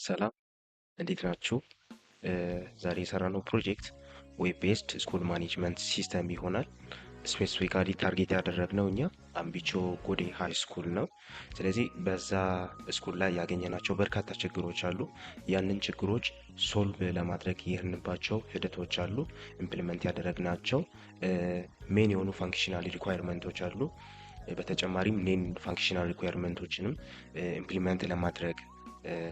ሰላም፣ እንዴት ናችሁ? ዛሬ የሰራነው ፕሮጀክት web based school management system ይሆናል። Specifically target ያደረግነው እኛ አምቢቾ ጎዴ high school ነው። ስለዚህ በዛ school ላይ ያገኘናቸው በርካታ ችግሮች አሉ። ያንን ችግሮች solve ለማድረግ የሄድንባቸው ሂደቶች አሉ። Implement ያደረግናቸው main የሆኑ functional requirement ኦች አሉ። በተጨማሪም non functional requirement ኦችንም implement ለማድረግ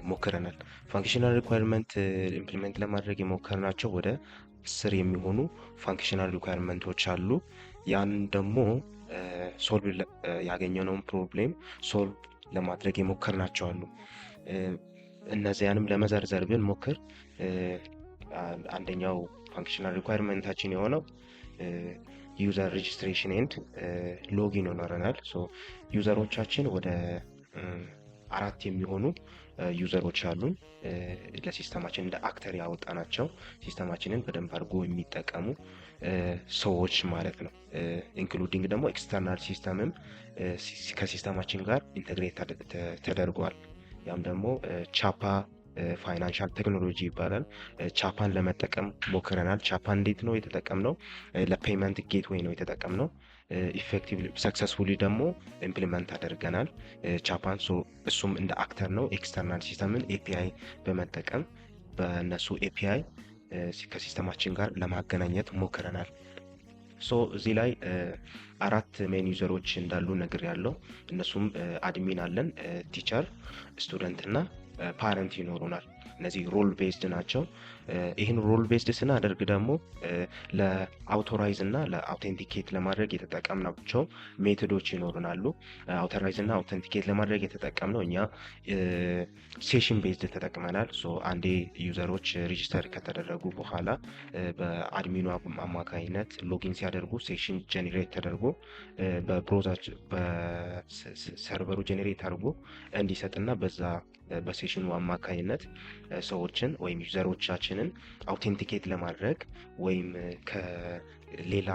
ሞክረናል። Functional requirement implement ለማድረግ የሞከርናቸው ወደ 10 የሚሆኑ functional requirement ኦች አሉ። ያን ደግሞ solve ያገኘነውን problem solve ለማድረግ የሞከርናቸው አሉ። እነዚያንም ለመዘርዘር ብንሞክር አንደኛው functional requirement ኣችን የሆነው user registration and login ይኖረናል። User ኦቻችን ወደ አራት የሚሆኑ user ኦች አሉን። ለ system ኣችን እንደ actor ያወጣናቸው፣ system ኣችንን በደንብ አድርጎ የሚጠቀሙ ሰዎች ማለት ነው። Including ደግሞ external system ም ከ system ኣችን ጋር integrate ተደርጓል። ያም ደግሞ ቻፓ financial technology ይባላል። ቻፓን ለመጠቀም ሞክረናል። ቻፓ እንዴት ነው የተጠቀምነው? ለ payment gateway ነው የተጠቀምነው። Effectively, successfully ደግሞ implement አድርገናል ቻፓን። እሱም እንደ actor ነው። External system ን API በመጠቀም በእነሱ API ከ system ኣችን ጋር ለማገናኘት ሞክረናል። So እዚህ ላይ አራት main user ኦች እንዳሉ ነግሬያለሁ። እነሱም admin አለን፣ teacher፣ student እና parent ይኖሩናል። እነዚህ role based ናቸው። ይህን role based ስናደርግ ደግሞ ለ authorize እና ለ authenticate ለማድረግ የተጠቀምናቸው method ኦች ይኖሩናሉ። Authorize እና authenticate ለማድረግ የተጠቀምነው እኛ session based ተጠቅመናል። So አንዴ user ኦች register ከተደረጉ በኋላ በ admin ኑ አማካኝነት login ሲያደርጉ session generate ተደርጎ በ browser በ server ኡ generate አድርጎ እንዲሰጥና በዛ በ session ኑ አማካኝነት ሰዎችን ወይም user ኦቻችንን authenticate ለማድረግ ወይም ከሌላ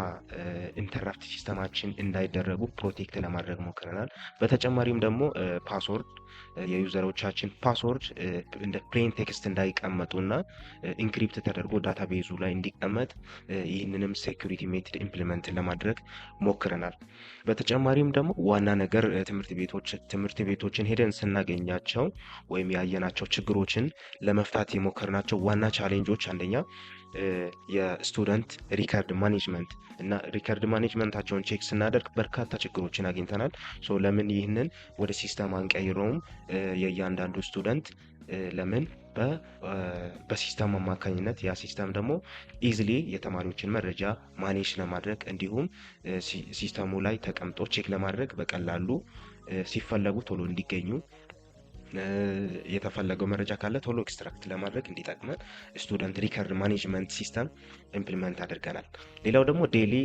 interrupt system ኣችን እንዳይደረጉ protect ለማድረግ ሞክረናል። በተጨማሪም ደግሞ password፣ የ user ኦቻችን password እንደ plain text እንዳይቀመጡና encrypt ተደርጎ database ኡ ላይ እንዲቀመጥ ይህንንም security method implement ለማድረግ ሞክረናል። በተጨማሪም ደግሞ ዋና ነገር ትምህርት ቤቶችን ሄደን ስናገኛቸው ወይም ያየናቸው ችግሮችን ለመፍታት የሞከርናቸው ዋና challenge ኦች አንደኛ የ student record management እና record management ኣቸውን check ስናደርግ በርካታ ችግሮችን አግኝተናል። So ለምን ይህንን ወደ system አንቀይረውም? የእያንዳንዱ student ለምን በ system አማካኝነት፣ ያ system ደግሞ easily የተማሪዎችን መረጃ manage ለማድረግ እንዲሁም system ኡ ላይ ተቀምጦ check ለማድረግ በቀላሉ ሲፈለጉ ቶሎ እንዲገኙ፣ የተፈለገው መረጃ ካለ ቶሎ extract ለማድረግ እንዲጠቅመን student record management system implement አድርገናል። ሌላው ደግሞ daily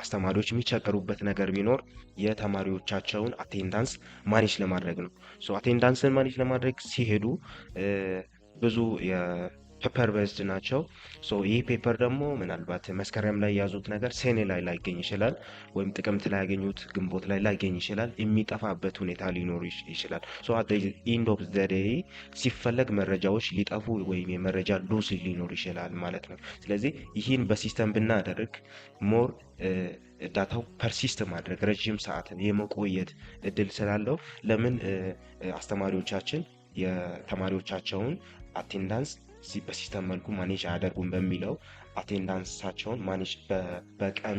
አስተማሪዎች የሚቸገሩበት ነገር ቢኖር የተማሪዎቻቸውን attendance manage ለማድረግ ነው። So attendance ን manage ለማድረግ ሲሄዱ ብዙ paper based ናቸው። So ይህ paper ደግሞ ምናልባት መስከረም ላይ የያዙት ነገር ሰኔ ላይ ላይገኝ ይችላል፣ ወይም ጥቅምት ላይ ያገኙት ግንቦት ላይ ላይገኝ ይችላል። የሚጠፋበት ሁኔታ ሊኖር ይችላል። So at end of the day ሲፈለግ መረጃዎች ሊጠፉ ወይም የመረጃ loss ሊኖር ይችላል ማለት ነው። ስለዚህ ይህን በ system ብናደርግ more data ው persist ማድረግ፣ ረዥም ሰዓት የመቆየት እድል ስላለው ለምን አስተማሪዎቻችን የተማሪዎቻቸውን attendance በ system መልኩ manage አያደርጉም በሚለው attendance ኣቸውን manage በቀኑ፣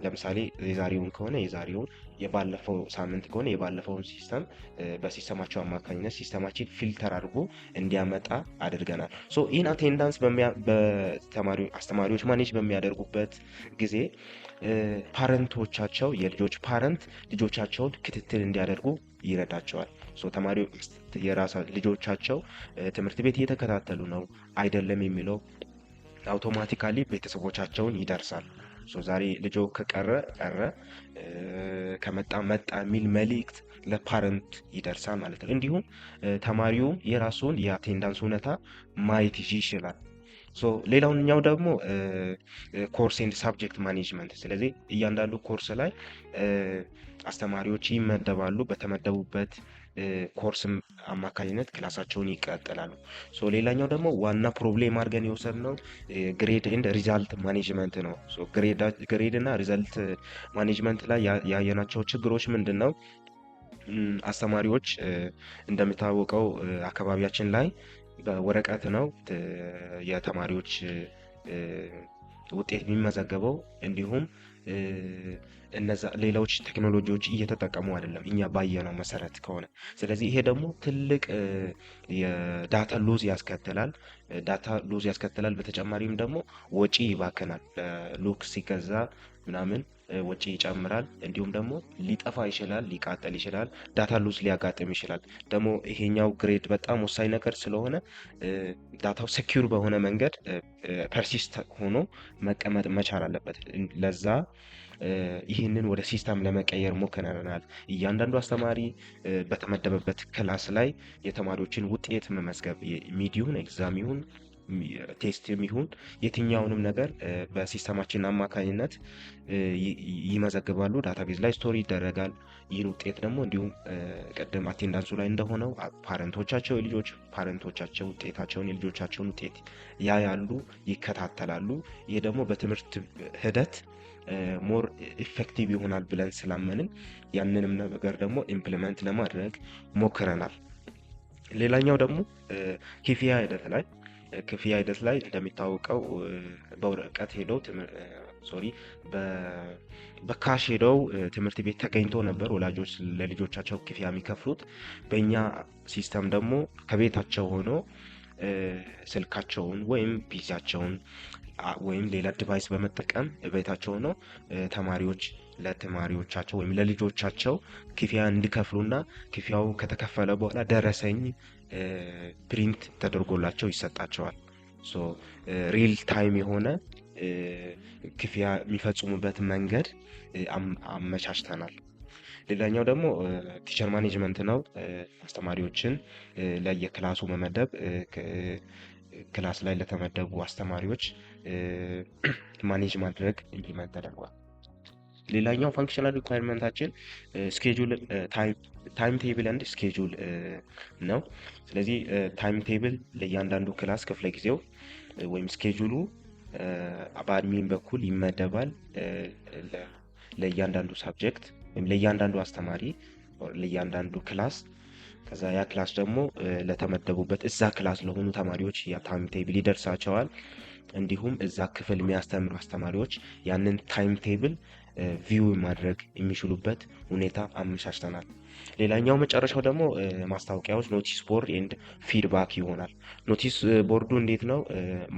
ለምሳሌ የዛሬውን ከሆነ የዛሬውን፣ የባለፈው ሳምንት ከሆነ የባለፈውን system በ system ኣቸው አማካኝነት system ኣችን filter አድርጎ እንዲያመጣ አድርገናል። So ይህን attendance አስተማሪዎች manage በሚያደርጉበት ጊዜ parent ኦቻቸው፣ የልጆች parent ልጆቻቸውን ክትትል እንዲያደርጉ ይረዳቸዋል። So ተማሪዎች የራሳ ልጆቻቸው ትምህርት ቤት እየተከታተሉ ነው አይደለም የሚለው automatically ቤተሰቦቻቸውን ይደርሳል። So ዛሬ ልጆ ከቀረ ቀረ፣ ከመጣ መጣ የሚል መልእክት ለ parent ይደርሳል ማለት ነው። እንዲሁም ተማሪውም የራሱን የ attendance ሁኔታ ማየት ይችላል። So ሌላውኛው ደግሞ course and subject management። ስለዚህ እያንዳንዱ ኮርስ ላይ አስተማሪዎች ይመደባሉ። በተመደቡበት ኮርስ አማካኝነት class ኣቸውን ይቀጥላሉ። So ሌላኛው ደግሞ ዋና problem አድርገን የወሰድነው grade and result management ነው። So grade እና result management ላይ ያየናቸው ችግሮች ምንድን ነው? አስተማሪዎች እንደሚታወቀው አካባቢያችን ላይ በወረቀት ነው የተማሪዎች ውጤት የሚመዘገበው፣ እንዲሁም እነዛ ሌሎች ቴክኖሎጂዎች እየተጠቀሙ አይደለም እኛ ባየነው መሰረት ከሆነ። ስለዚህ ይሄ ደግሞ ትልቅ የ data loss ያስከትላል። Data loss ያስከትላል። በተጨማሪም ደግሞ ወጪ ይባክናል። ሉክ ሲገዛ ምናምን ወጪ ይጨምራል። እንዲሁም ደግሞ ሊጠፋ ይችላል፣ ሊቃጠል ይችላል፣ data loss ሊያጋጥም ይችላል። ደግሞ ይሄኛው grade በጣም ወሳኝ ነገር ስለሆነ data ው secure በሆነ መንገድ persist ሆኖ መቀመጥ መቻል አለበት። ለዛ ይህንን ወደ system ለመቀየር ሞክረናል። እያንዳንዱ አስተማሪ በተመደበበት class ላይ የተማሪዎችን ውጤት መመዝገብ፣ mid ይሁን exam ይሁን test ም ይሁን የትኛውንም ነገር በ system ኣችን አማካኝነት ይመዘግባሉ። Database ላይ store ይደረጋል። ይህን ውጤት ደግሞ እንዲሁም ቅድም attendance ኡ ላይ እንደሆነው parent ኦቻቸው፣ የልጆች parent ኦቻቸው ውጤታቸውን፣ የልጆቻቸውን ውጤት ያያሉ፣ ይከታተላሉ። ይህ ደግሞ በትምህርት ሂደት more effective ይሆናል ብለን ስላመንን ያንንም ነገር ደግሞ implement ለማድረግ ሞክረናል። ሌላኛው ደግሞ ክፍያ ሂደት ላይ እንደሚታወቀው በወረቀት ሄደው፣ sorry፣ በ cash ሄደው ትምህርት ቤት ተገኝቶ ነበር ወላጆች ለልጆቻቸው ክፍያ የሚከፍሉት። በእኛ system ደግሞ ከቤታቸው ሆኖ ስልካቸውን ወይም PC ያቸውን ወይም ሌላ device በመጠቀም ቤታቸው ሆነው ተማሪዎች ለተማሪዎቻቸው ወይም ለልጆቻቸው ክፍያ እንዲከፍሉና ክፍያው ከተከፈለ በኋላ ደረሰኝ print ተደርጎላቸው ይሰጣቸዋል። So real time የሆነ ክፍያ የሚፈጽሙበት መንገድ አመቻችተናል። ሌላኛው ደግሞ teacher management ነው። አስተማሪዎችን ለየ class ኡ መመደብ፣ class ላይ ለተመደቡ አስተማሪዎች manage ማድረግ implement ተደርጓል። ሌላኛው functional requirement ኣችን schedule፣ time table and schedule ነው። ስለዚህ time table ለእያንዳንዱ class ክፍለ ጊዜው ወይም schedule ኡ በ admin በኩል ይመደባል። ለእያንዳንዱ subject ወይም ለእያንዳንዱ አስተማሪ፣ ለእያንዳንዱ class። ከዛ ያ class ደግሞ ለተመደቡበት እዛ class ለሆኑ ተማሪዎች ያ time table ይደርሳቸዋል። እንዲሁም እዛ ክፍል የሚያስተምሩ አስተማሪዎች ያንን time table view ማድረግ የሚችሉበት ሁኔታ አመቻችተናል። ሌላኛው መጨረሻው ደግሞ ማስታወቂያዎች፣ notice board and feedback ይሆናል። Notice board ኡ እንዴት ነው?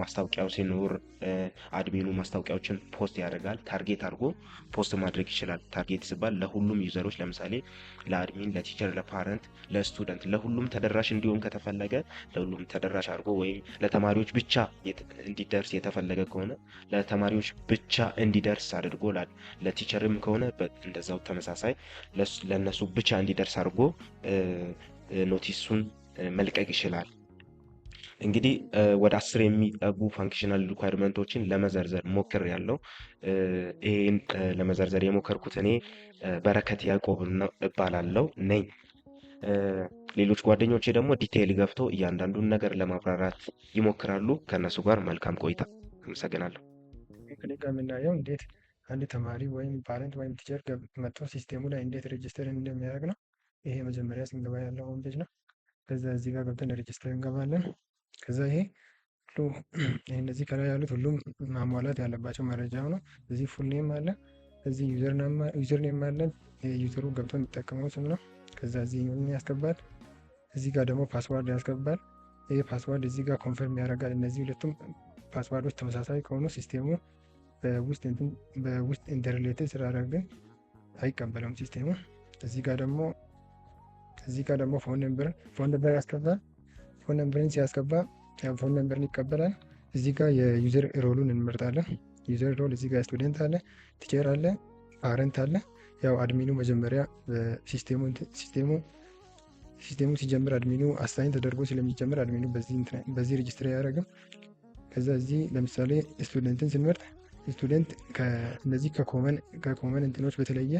ማስታወቂያው ሲኖር admin ኑ ማስታወቂያዎችን post ያደርጋል። Target አድርጎ post ማድረግ ይችላል። Target ሲባል ለሁሉም user ኦች፣ ለምሳሌ ለ admin፣ ለ teacher፣ ለ parent፣ ለ student፣ ለሁሉም ተደራሽ እንዲሆን ከተፈለገ ለሁሉም ተደራሽ አድርጎ ወይም ለተማሪዎች ብቻ እንዲደርስ የተፈለገ ከሆነ ለተማሪዎች ብቻ እንዲደርስ አድርጎ፣ ለ teacher ም ከሆነ እንደዛው ተመሳሳይ ለእነሱ ብቻ እንዲደርስ አድርጎ notice ኡን መልቀቅ ይችላል። እንግዲህ ወደ 10 የሚጠጉ functional requirement ኦችን ለመዘርዘር ሞክሬያለሁ። ይህን ለመዘርዘር የሞከርኩት እኔ በረከት ያዕቆብ እባላለሁ ነኝ። ሌሎች ጓደኞቼ ደግሞ detail ገብተው እያንዳንዱን ነገር ለማብራራት ይሞክራሉ። ከእነሱ ጋር መልካም ቆይታ። አመሰግናለሁ። ከኔ ጋር የምናየው እንዴት አንድ ተማሪ ወይም parent ወይም teacher መጥቶ system ኡ ላይ እንዴት register እንደሚያደርግ ነው። ይሄ መጀመሪያ ስንገባ ያለው home page ነው። ከዛ እዚህ ጋር ገብተን register እንገባለን። ከዛ ይሄ ሁሉ እነዚህ ከላይ ያሉት ሁሉም ማሟላት ያለባቸው መረጃ ነው። እዚህ full name አለ፣ እዚህ user name አለ። User ኡ ገብቶ የሚጠቀመው ስም ነው። ከዛ እዚህ ያስገባል። እዚህ ጋር ደግሞ password ያስገባል። ይህ password እዚህ ጋር confirm ያደርጋል። እነዚህ ሁለቱም password ኦች ተመሳሳይ ከሆኑ system ኡ በውስጥ interrelated ስላደረግን አይቀበለውም system ኡ። እዚህ ጋር ደግሞ phone number ያስገባል። Phone number ን ሲያስገባ phone number ን ይቀበላል። እዚህ ጋር የ user role ኡን እንመርጣለን። User role እዚህ ጋር student አለ፣ teacher አለ፣ parent አለ። ያው admin ኑ መጀመሪያ system ኡ ሲጀምር admin ኑ assign ተደርጎ ስለሚጀምር admin ኑ በዚህ register አያደርግም። ከዛ እዚህ ለምሳሌ student ን ስንመርጥ student እነዚህ ከ common እንትኖች በተለየ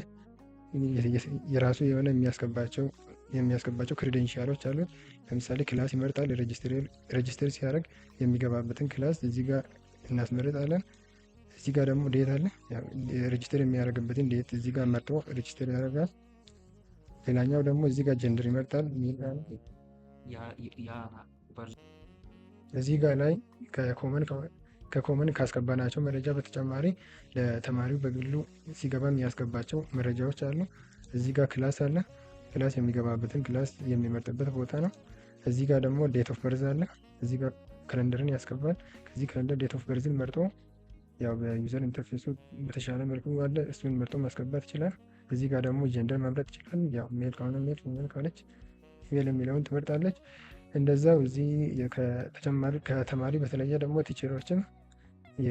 የራሱ የሆነ የሚያስገባቸው የሚያስገባቸው credential ኦች አሉት። ለምሳሌ class ይመርጣል። Register ሲያደርግ የሚገባበትን class እዚህ ጋር እናስመርጣለን። እዚህ ጋር ደግሞ date አለ። Register የሚያደርግበትን date እዚህ ጋር መርጦ register ያደርጋል። ሌላኛው ደግሞ እዚህ ጋር gender ይመርጣል። እዚህ ጋር ላይ ከ common ካስገባናቸው መረጃ በተጨማሪ ለተማሪው በግሉ ሲገባ የሚያስገባቸው መረጃዎች አሉ። እዚህ ጋር class አለ። Class የሚገባበትን class የሚመርጥበት ቦታ ነው። እዚህ ጋር ደግሞ date of birth አለ። እዚህ ጋር calendar ን ያስገባል። ከዚህ calendar date of birth ን መርጦ ያው በ user interface ኡ በተሻለ መልኩ አለ፣ እሱን መርጦ ማስገባት ይችላል። እዚህ ጋር ደግሞ gender መምረጥ ይችላል። ያው male ከሆነ male፣ female ከሆነች female የሚለውን ትመርጣለች። እንደዛው እዚህ ከተጨማሪ ከተማሪ በተለየ ደግሞ teacher ኦችም የ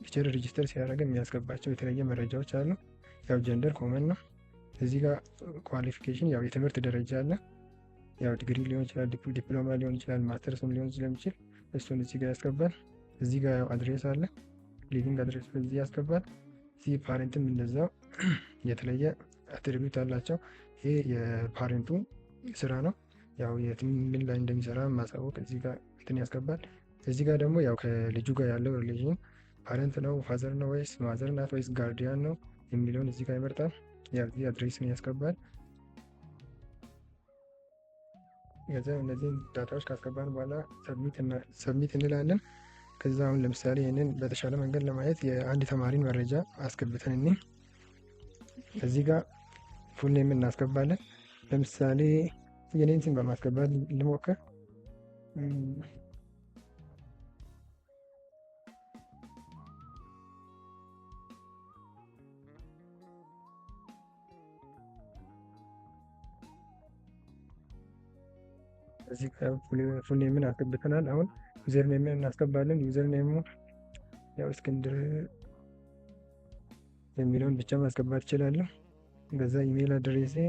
teacher register ሲያደርግ የሚያስገባቸው የተለየ መረጃዎች አሉ። ያው gender common ነው። እዚህ ጋር qualification ያው የትምህርት ደረጃ አለ። ያው ዲግሪ ሊሆን ይችላል፣ ዲፕሎማ ሊሆን ይችላል፣ ማስተርስም ሊሆን ስለሚችል እሱን እዚህ ጋር ያስገባል። እዚህ ጋር ያው address አለ፣ living address እዚህ ያስገባል። እዚህ parent ም እንደዛው የተለየ attribute አላቸው። ይሄ የ parent ኡ ስራ ነው። ያው የትም ምን ላይ እንደሚሰራ ማሳወቅ እዚህ ጋር እንትን ያስገባል። እዚህ ጋር ደግሞ ያው ከልጁ ጋር ያለው relation parent ነው፣ father ነው ወይስ mother ናት ወይስ guardian ነው የሚለውን እዚህ ጋር ይመርጣል። ያው እዚህ address ን ያስገባል። ከዛ እነዚህን data ዎች ካስገባን በኋላ submit እንላለን። ከዛ አሁን ለምሳሌ ይህንን በተሻለ መንገድ ለማየት የአንድ ተማሪን መረጃ አስገብተን እኔ እዚህ ጋር full name እናስገባለን። ለምሳሌ የኔን ስም በማስገባት ልሞክር። እዚህ ጋር full name ን አስገብተናል። አሁን user name ን እናስገባለን። User name ኡ ያው እስክንድር የሚለውን ብቻ ማስገባት እችላለሁ። በዛ email address ኤ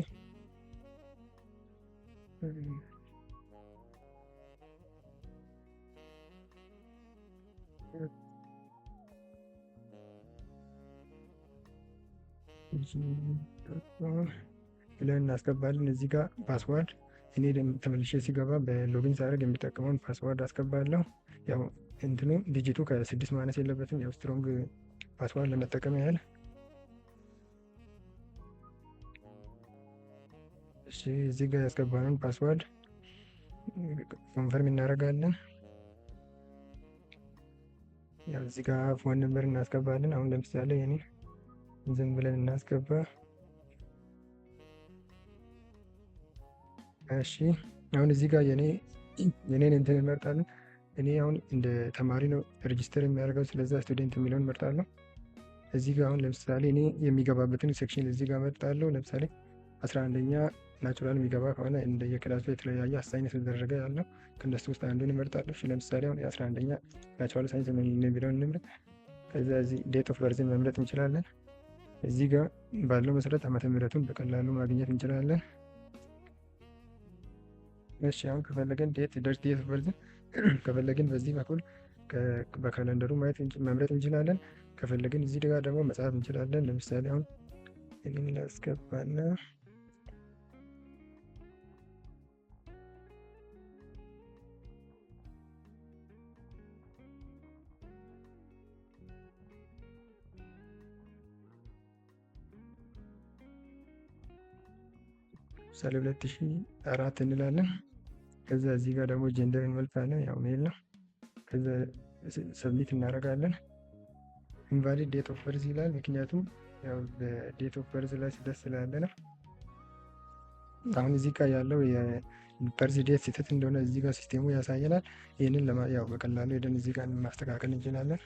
ብለን እናስገባለን። እዚህ ጋር password እኔ ተመልሼ ሲገባ በ login ሳደርግ የሚጠቀመውን password አስገባለሁ። ያው እንትኑ digit ኡ ከ6 ማነስ የለበትም። ያው strong password ለመጠቀም ያህል። እሺ፣ እዚህ ጋር ያስገባነውን password confirm እናደርጋለን። ያው እዚህ ጋር phone number እናስገባለን። አሁን ለምሳሌ እኔ ዝም ብለን እናስገባ። እሺ፣ አሁን እዚህ ጋር የኔን እንትን እንመርጣለን። እኔ አሁን እንደ ተማሪ ነው register የሚያደርገው፣ ስለዛ student የሚለውን እመርጣለሁ። እዚህ ጋር አሁን ለምሳሌ እኔ የሚገባበትን section እዚህ ጋር እመርጣለሁ። ለምሳሌ 11ኛ natural የሚገባ ከሆነ እንደየ class ኡ የተለያየ assign የተደረገ ያለው ከእነሱ ውስጥ አንዱን እመርጣለሁ። እሺ፣ ለምሳሌ አሁን የ11ኛ natural science የሚለውን እንምረጥ። ከዛ እዚህ date of birth ን መምረጥ እንችላለን። እዚህ ጋር ባለው መሰረት ዓመተ ምሕረቱን በቀላሉ ማግኘት እንችላለን። እሺ፣ አሁን ከፈለግን date of birth ን ከፈለግን በዚህ በኩል በ calendar ኡ ማየት መምረጥ እንችላለን። ከፈለግን እዚህ ጋር ደግሞ መጻፍ እንችላለን። ለምሳሌ አሁን እኔን ላስገባና ለምሳሌ 2004 እንላለን። ከዛ እዚህ ጋር ደግሞ gender እንመርጣለን። ያው male ነው። ከዛ submit እናደርጋለን። Invalid date of birth ይላል። ምክንያቱም ያው በ date of birth ላይ ስህተት ስላለ ነው። አሁን እዚህ ጋር ያለው የ birth date ስህተት እንደሆነ እዚህ ጋር system ኡ ያሳየናል። ይህንን ያው በቀላሉ ሄደን እዚህ ጋር ማስተካከል እንችላለን።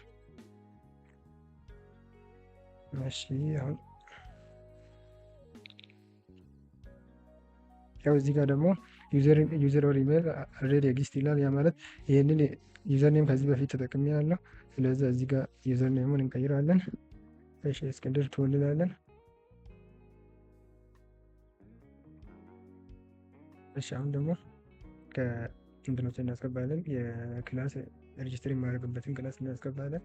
እሺ፣ አሁን ያው እዚህ ጋር ደግሞ user or email already exist ይላል። ያ ማለት ይህንን user name ከዚህ በፊት ተጠቅሜ ያለው፣ ስለዚህ እዚህ ጋር user name ኡን እንቀይራለን። እሺ፣ እስክንድር two እንላለን። እሺ፣ አሁን ደግሞ ከእንትኖች እናስገባለን። የ class register የማደርግበትን class እናስገባለን።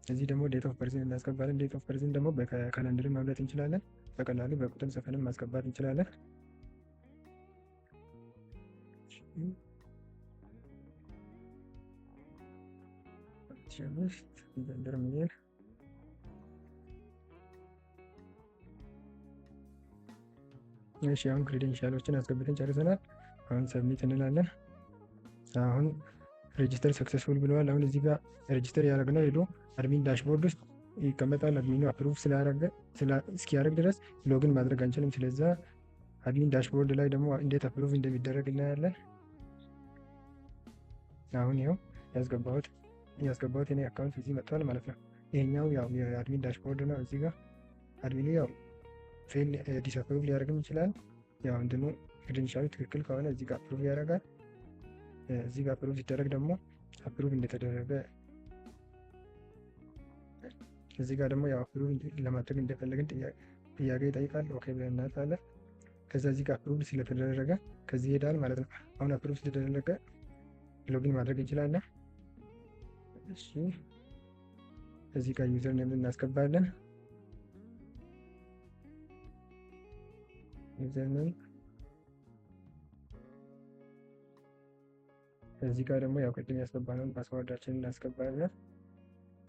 እዚህ ደግሞ date of birth ን እናስገባለን። Date of birth ን ደግሞ በ calendar መምረጥ እንችላለን። በቀላሉ በቁጥር ጽፈንም ማስገባት እንችላለን። 5 gender male። እሺ አሁን credential ኦችን አስገብተን ጨርሰናል። አሁን submit እንላለን። አሁን register successful ብለዋል። አሁን እዚህ ጋር register ያደረግነው ሄዶ admin dashboard ውስጥ ይቀመጣል። Admin ኑ approve እስኪያደርግ ድረስ login ማድረግ አንችልም። ስለዛ admin dashboard ላይ ደግሞ እንዴት approve እንደሚደረግ እናያለን። አሁን ይኸው ያስገባሁት የኔ account እዚህ መጥቷል ማለት ነው። ይሄኛው ያው የ admin dashboard ነው። እዚህ ጋር admin ኑ ያው fail disapprove ሊያደርግም ይችላል። ያው እንትኑ credential ኡ ትክክል ከሆነ እዚህ ጋር approve ያደርጋል። እዚህ ጋር approve ሲደረግ ደግሞ approve እንደተደረገ እዚህ ጋር ደግሞ ያው approve ለማድረግ እንደፈለግን ጥያቄ ይጠይቃል። Okay ብለን እናልፋለን። ከዛ እዚህ ጋር approve ስለተደረገ ከዚህ ይሄዳል ማለት ነው። አሁን approve ስለተደረገ login ማድረግ እንችላለን። እሺ እዚህ ጋር username እናስገባለን። Username እዚህ ጋር ደግሞ ያው ቅድም ያስገባነውን password ኣችንን እናስገባለን።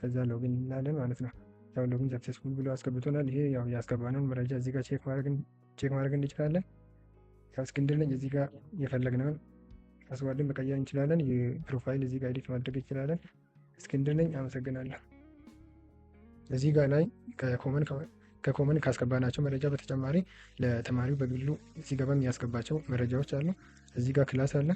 ከዛ login እንላለን ማለት ነው። ያው login successful ብሎ አስገብቶናል። ይሄ ያው ያስገባነውን መረጃ እዚህ ጋር check ማድረግ እንችላለን። ያው እስክንድር ነኝ። እዚህ ጋር የፈለግነውን password ን መቀየር እንችላለን። የ profile እዚህ ጋር edit ማድረግ እንችላለን። እስክንድር ነኝ። አመሰግናለሁ። እዚህ ጋር ላይ ከ common ካስገባናቸው መረጃ በተጨማሪ ለተማሪው በግሉ ሲገባ የሚያስገባቸው መረጃዎች አሉ። እዚህ ጋር class አለ።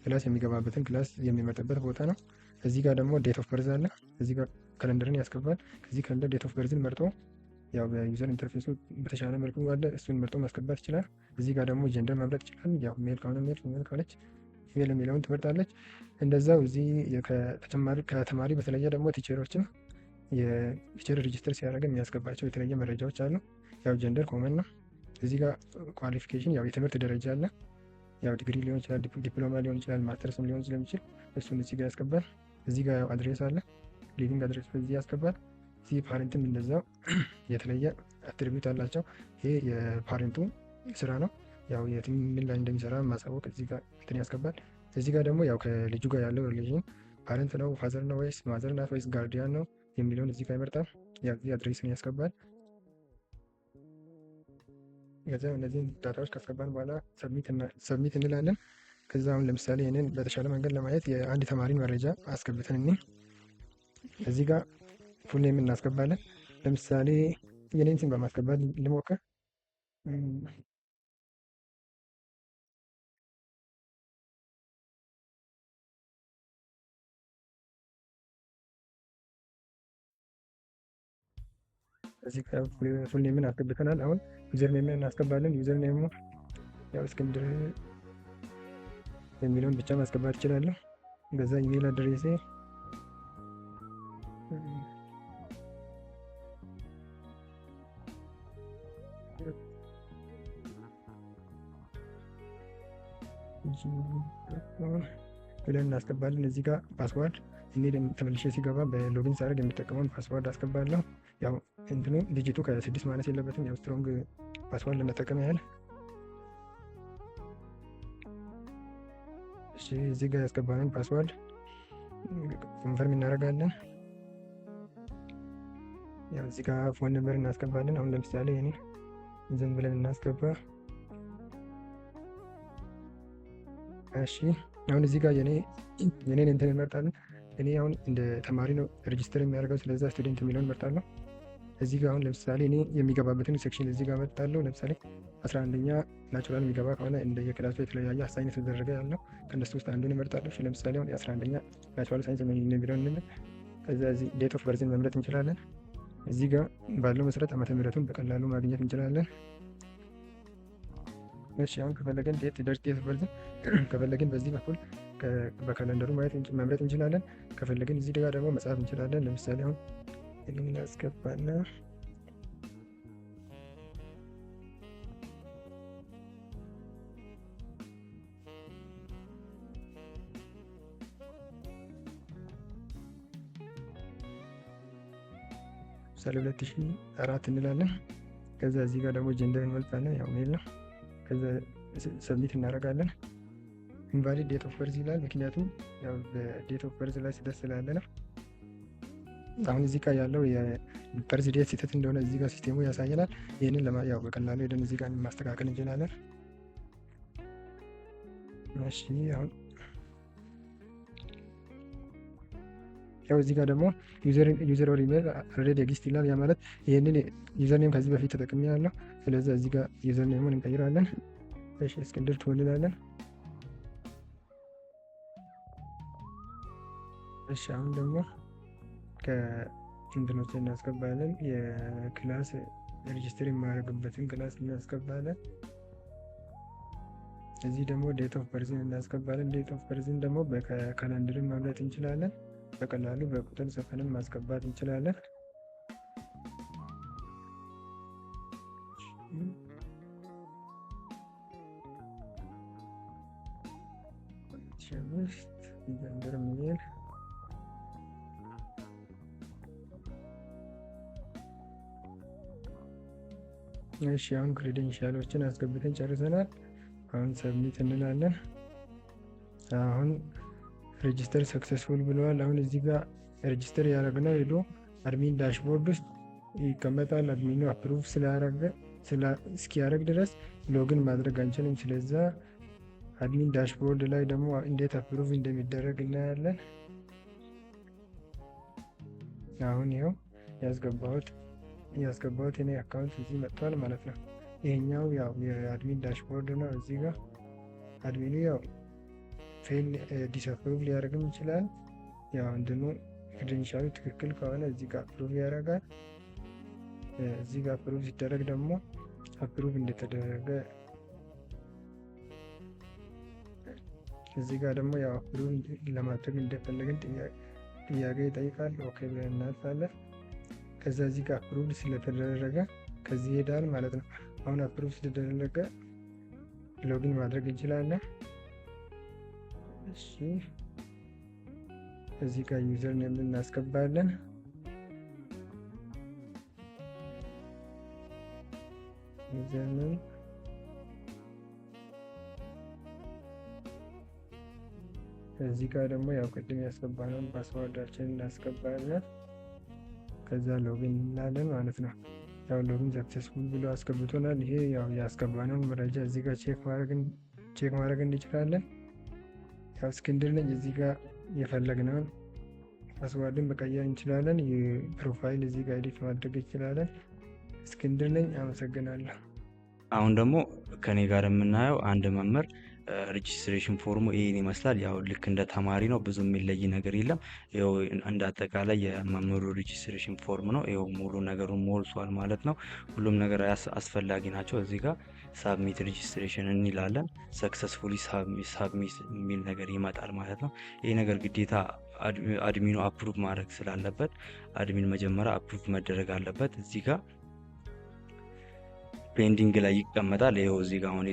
Class የሚገባበትን class የሚመርጥበት ቦታ ነው። እዚህ ጋር ደግሞ date of birth አለ። እዚህ ጋር calendar ን ያስገባል። ከዚህ calendar date of birth ን መርጦ ያው በ user interface ኡ በተሻለ መልኩ አለ፣ እሱን መርጦ ማስገባት ይችላል። እዚህ ጋር ደግሞ gender መምረጥ ይችላል። ያው male ከሆነ male፣ female ከሆነች female የሚለውን ትመርጣለች። እንደዛው እዚህ ከተማሪ በተለየ ደግሞ teacher ኦችም የ teacher register ሲያደርግ የሚያስገባቸው የተለየ መረጃዎች አሉ። ያው gender common ነው። እዚህ ጋር qualification ያው የትምህርት ደረጃ አለ። ያው ዲግሪ ሊሆን ይችላል፣ ዲፕሎማ ሊሆን ይችላል፣ ማስተርስም ሊሆን ስለሚችል እሱን እዚህ ጋር ያስገባል። እዚህ ጋር ያው address አለ፣ living address በዚህ ያስገባል። እዚህ parent ም እንደዛው የተለየ attribute አላቸው። ይሄ የ parent ኡ ስራ ነው። ያው የትም ምን ላይ እንደሚሰራ ማሳወቅ እዚህ ጋር እንትን ያስገባል። እዚህ ጋር ደግሞ ያው ከልጁ ጋር ያለው relation parent ነው፣ father ነው ወይስ mother ናት ወይስ guardian ነው የሚለውን እዚህ ጋር ይመርጣል። ያው እዚህ address ን ያስገባል። ከዚያ እነዚህን data ዎች ካስገባን በኋላ submit እንላለን። ከዛ አሁን ለምሳሌ ይህንን በተሻለ መንገድ ለማየት የአንድ ተማሪን መረጃ አስገብተን እኔ እዚህ ጋር full name እናስገባለን። ለምሳሌ የኔን ስም በማስገባት ልሞክር። እዚህ ጋር full name ን አስገብተናል። አሁን username ን እናስገባለን። Username ኡ ያው እስክንድር የሚለውን ብቻ ማስገባት እችላለሁ። በዛ email address ኤ ብለን እናስገባለን። እዚህ ጋር password እኔ ተመልሼ ሲገባ በ login ሳደርግ የሚጠቀመውን password አስገባለሁ። ያው እንትኑ digit ኡ ከ6 ማነስ የለበትም። ያው strong password ለመጠቀም ያህል። እሺ እዚህ ጋር ያስገባነውን password confirm እናደርጋለን። ያው እዚህ ጋር phone number እናስገባለን። አሁን ለምሳሌ እኔ ዝም ብለን እናስገባ። እሺ አሁን እዚህ ጋር የኔን እንትን እንመርጣለን። እኔ አሁን እንደ ተማሪ ነው register የሚያደርገው፣ ስለዛ student የሚለውን እመርጣለሁ። እዚህ ጋር አሁን ለምሳሌ እኔ የሚገባበትን section እዚህ ጋር እመርጣለሁ። ለምሳሌ 11ኛ natural የሚገባ ከሆነ እንደየ class ኡ የተለያየ assign የተደረገ ያለው ከእነሱ ውስጥ አንዱን እመርጣለሁ። ለምሳሌ አሁን የ11ኛ natural science የሚለውን እንምረጥ። ከዛ እዚህ date of birth ን መምረጥ እንችላለን። እዚህ ጋር ባለው መሰረት ዓመተ ምሕረቱን በቀላሉ ማግኘት እንችላለን። እሺ አሁን ከፈለግን date of birth ን ከፈለግን በዚህ በኩል በ calendar ኡ ማየት መምረጥ እንችላለን። ከፈለግን እዚህ ጋር ደግሞ መጻፍ እንችላለን። ለምሳሌ አሁን ይህንን አስገባና ለምሳሌ 2004 እንላለን። ከዛ እዚህ ጋር ደግሞ gender እንመርጣለን፣ ያው male ነው። ከዛ submit እናደርጋለን። Invalid date of birth ይላል። ምክንያቱም ያው በ date of birth ላይ ስህተት ስላለ ነው። አሁን እዚህ ጋር ያለው የ birth date ስህተት እንደሆነ እዚህ ጋር system ኡ ያሳየናል። ይህንን ያው በቀላሉ ሄደን እዚህ ጋር ማስተካከል እንችላለን። እሺ፣ አሁን ያው እዚህ ጋር ደግሞ user or email already exist ይላል። ያ ማለት ይህንን username ከዚህ በፊት ተጠቅሜ ያለው። ስለዚህ እዚህ ጋር username ኡን እንቀይራለን። እሺ፣ እስክንድር two እንላለን። እሺ፣ አሁን ደግሞ ከእንትኖች እናስገባለን። የ class register የማደርግበትን class እናስገባለን። እዚህ ደግሞ date of birth ን እናስገባለን። Date of birth ን ደግሞ በ calendar ን መምረጥ እንችላለን። በቀላሉ በቁጥር ጽፈንም ማስገባት እንችላለን። 5 gender male። እሺ፣ አሁን credential ኦችን አስገብተን ጨርሰናል። አሁን submit እንላለን። አሁን register successful ብለዋል። አሁን እዚህ ጋር register ያደረግነው ሄዶ admin dashboard ውስጥ ይቀመጣል። Admin ኡ approve ስላረገ እስኪያደርግ ድረስ login ማድረግ አንችልም። ስለዛ admin dashboard ላይ ደግሞ እንዴት approve እንደሚደረግ እናያለን። አሁን ይኸው ያስገባሁት የኔ account እዚህ መጥቷል ማለት ነው። ይሄኛው ያው የ admin dashboard ነው። እዚህ ጋር admin ኡ ያው fail disapprove ሊያደርግም ይችላል። ያው እንትኑ credential ኡ ትክክል ከሆነ እዚህ ጋር approve ያደርጋል። እዚህ ጋር approve ሲደረግ ደግሞ approve እንደተደረገ፣ እዚህ ጋር ደግሞ ያው approve ለማድረግ እንደፈለግን ጥያቄ ይጠይቃል። Okay ብለን እናልፋለን። ከዛ እዚህ ጋር approve ስለተደረገ ከዚህ ይሄዳል ማለት ነው። አሁን approve ስለተደረገ login ማድረግ እንችላለን። እሺ፣ እዚህ ጋር username እናስገባለን። Username፣ እዚህ ጋር ደግሞ ያው ቅድም ያስገባነውን password ኣችንን እናስገባለን። ከዛ login እንላለን ማለት ነው። ያው login successful ብሎ አስገብቶናል። ይሄ ያው ያስገባነውን መረጃ እዚህ ጋር check ማድረግ እንችላለን። ያው እስክንድር ነኝ። እዚህ ጋር የፈለግነውን password ን መቀየር እንችላለን። የ profile እዚህ ጋር edit ማድረግ እንችላለን። እስክንድር ነኝ። አመሰግናለሁ። አሁን ደግሞ ከኔ ጋር የምናየው አንድ መምህር registration form ኡ ይህን ይመስላል። ያው ልክ እንደ ተማሪ ነው፣ ብዙ የሚለይ ነገር የለም። ይኸው እንደ አጠቃላይ የመምህሩ registration form ነው። ይኸው ሙሉ ነገሩን ሞልቷል ማለት ነው። ሁሉም ነገር አስፈላጊ ናቸው። እዚህ ጋር submit registration እንላለን። Successfully submit የሚል ነገር ይመጣል ማለት ነው። ይህ ነገር ግዴታ admin ኡ approve ማድረግ ስላለበት admin መጀመሪያ approve መደረግ አለበት። እዚህ ጋር pending ላይ ይቀመጣል። ይኸው እዚህ ጋር አሁን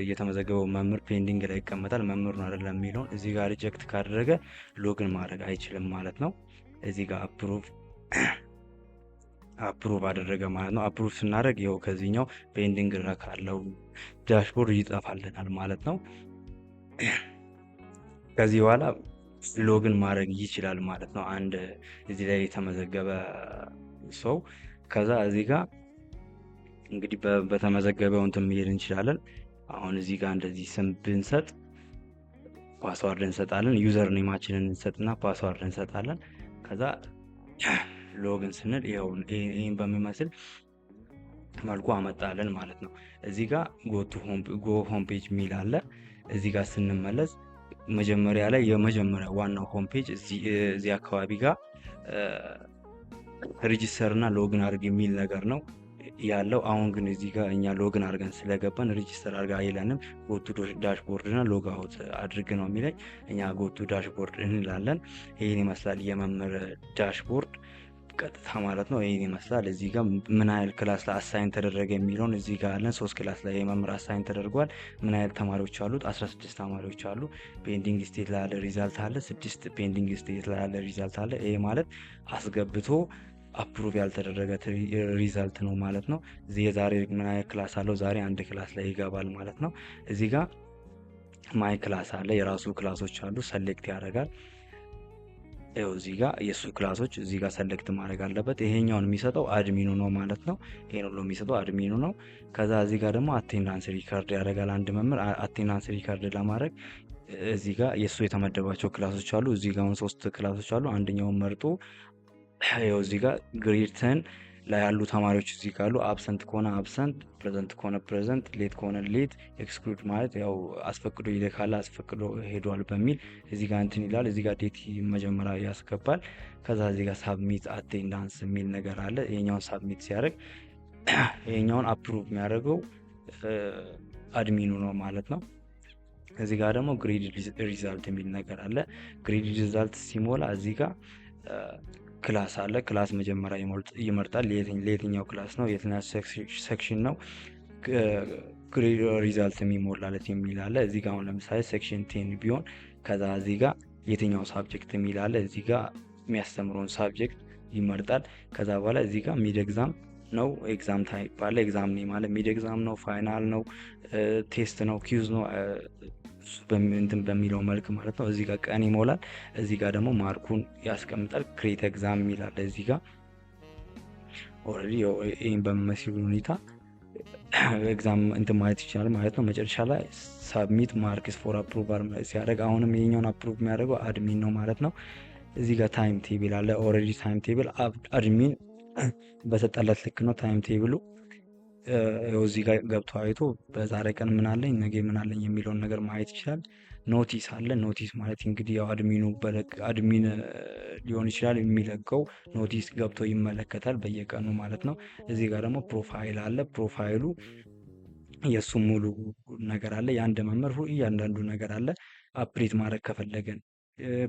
የተመዘገበው መምህር pending ላይ ይቀመጣል። መምህሩን አይደለም የሚለውን እዚህ ጋር reject ካደረገ login ማድረግ አይችልም ማለት ነው። እዚህ ጋር approve አደረገ ማለት ነው። Approve ስናደርግ ይኸው ከዚህኛው pending ላይ ካለው dashboard ይጠፋልናል ማለት ነው። ከዚህ በኋላ login ማድረግ ይችላል ማለት ነው። አንድ እዚህ ላይ የተመዘገበ ሰው ከዛ እዚህ ጋር እንግዲህ በተመዘገበው እንትን መሄድ እንችላለን። አሁን እዚህ ጋር እንደዚህ ስም ብንሰጥ password እንሰጣለን። Username ኣችንን እንሰጥና password እንሰጣለን። ከዛ login ስንል ይኸው ይህን በሚመስል መልኩ አመጣለን ማለት ነው። እዚህ ጋር go home page የሚል አለ። እዚህ ጋር ስንመለስ መጀመሪያ ላይ የመጀመሪያ ዋናው home page እዚህ አካባቢ ጋር register እና login አድርግ የሚል ነገር ነው ያለው። አሁን ግን እዚህ ጋር እኛ login አድርገን ስለገባን register አድርጋ አይለንም። Go to dashboard እና log out አድርግ ነው የሚለኝ። እኛ go to dashboard እንላለን። ይህን ይመስላል የመምህር dashboard ቀጥታ ማለት ነው። ይህን ይመስላል። እዚህ ጋር ምን ያህል class ላይ assign ተደረገ የሚለውን እዚህ ጋር አለን። ሶስት class ላይ የመምህር assign ተደርጓል። ምን ያህል ተማሪዎች አሉት? 16 ተማሪዎች አሉ። Pending state ላይ ያለ result አለ። ስድስት pending state ላይ ያለ result አለ። ይሄ ማለት አስገብቶ approve ያልተደረገ result ነው ማለት ነው። እዚህ የዛሬ ምን ያህል class አለው? ዛሬ አንድ class ላይ ይገባል ማለት ነው። እዚህ ጋር My class አለ፣ የራሱ class ኦች አሉ። Select ያደርጋል። ይኸው እዚህ ጋር የእሱ class ኦች እዚህ ጋር select ማድረግ አለበት። ይሄኛውን የሚሰጠው admin ኑ ነው ማለት ነው። ይሄን ሁሉ የሚሰጠው admin ኑ ነው። ከዛ እዚህ ጋር ደግሞ attendance record ያደርጋል። አንድ መምህር attendance record ለማድረግ እዚህ ጋር የእሱ የተመደባቸው class ኦች አሉ። እዚህ ጋር አሁን ሶስት class ኦች አሉ። አንደኛውን መርጦ ይኸው እዚህ ጋር grade 10 ላይ ያሉ ተማሪዎች እዚህ ካሉ absent ከሆነ absent፣ present ከሆነ present፣ late ከሆነ late፣ exclude ማለት ያው አስፈቅዶ ይልካል፣ አስፈቅዶ ሄዷል በሚል እዚህ ጋር እንትን ይላል። እዚህ ጋር date መጀመሪያ ያስገባል። ከዛ እዚህ ጋር submit attendance የሚል ነገር አለ። ይሄኛውን submit ሲያደርግ ይሄኛውን approve የሚያደርገው admin ኑ ነው ማለት ነው። እዚህ ጋር ደግሞ grade result የሚል ነገር አለ። Grade result ሲሞላ እዚህ ጋር class አለ። Class መጀመሪያ ይመርጣል። ለየትኛው class ነው፣ የትኛው section ነው grade result የሚሞላለት የሚል አለ። እዚህ ጋር አሁን ለምሳሌ section 10 ቢሆን ከዛ እዚህ ጋር የትኛው subject የሚል አለ። እዚህ ጋር የሚያስተምረውን subject ይመርጣል። ከዛ በኋላ እዚህ ጋር mid exam ነው፣ exam type አለ፣ exam name አለ። Mid exam ነው፣ final ነው፣ test ነው፣ quiz ነው እንትን በሚለው መልክ ማለት ነው። እዚህ ጋር ቀን ይሞላል። እዚህ ጋር ደግሞ mark ኡን ያስቀምጣል። Create exam ይላል እዚህ ጋር already ይህን በሚመስል ሁኔታ exam እንትን ማለት ይችላል ማለት ነው። መጨረሻ ላይ submit marks for approval ሲያደርግ አሁንም ይሄኛውን approve የሚያደርገው admin ነው ማለት ነው። እዚህ ጋር time table አለ። Already time table admin በሰጠለት ልክ ነው time table ኡ። እዚህ ጋር ገብቶ አይቶ በዛሬ ቀን ምን አለኝ፣ ነገ ምን አለኝ የሚለውን ነገር ማየት ይችላል። Notice አለ። Notice ማለት እንግዲህ ያው admin ኑ admin ሊሆን ይችላል የሚለቀው notice ገብቶ ይመለከታል በየቀኑ ማለት ነው። እዚህ ጋር ደግሞ profile አለ። Profile ኡ የእሱ ሙሉ ነገር አለ። የአንድ መምህር እያንዳንዱ ነገር አለ። Update ማድረግ ከፈለግን፣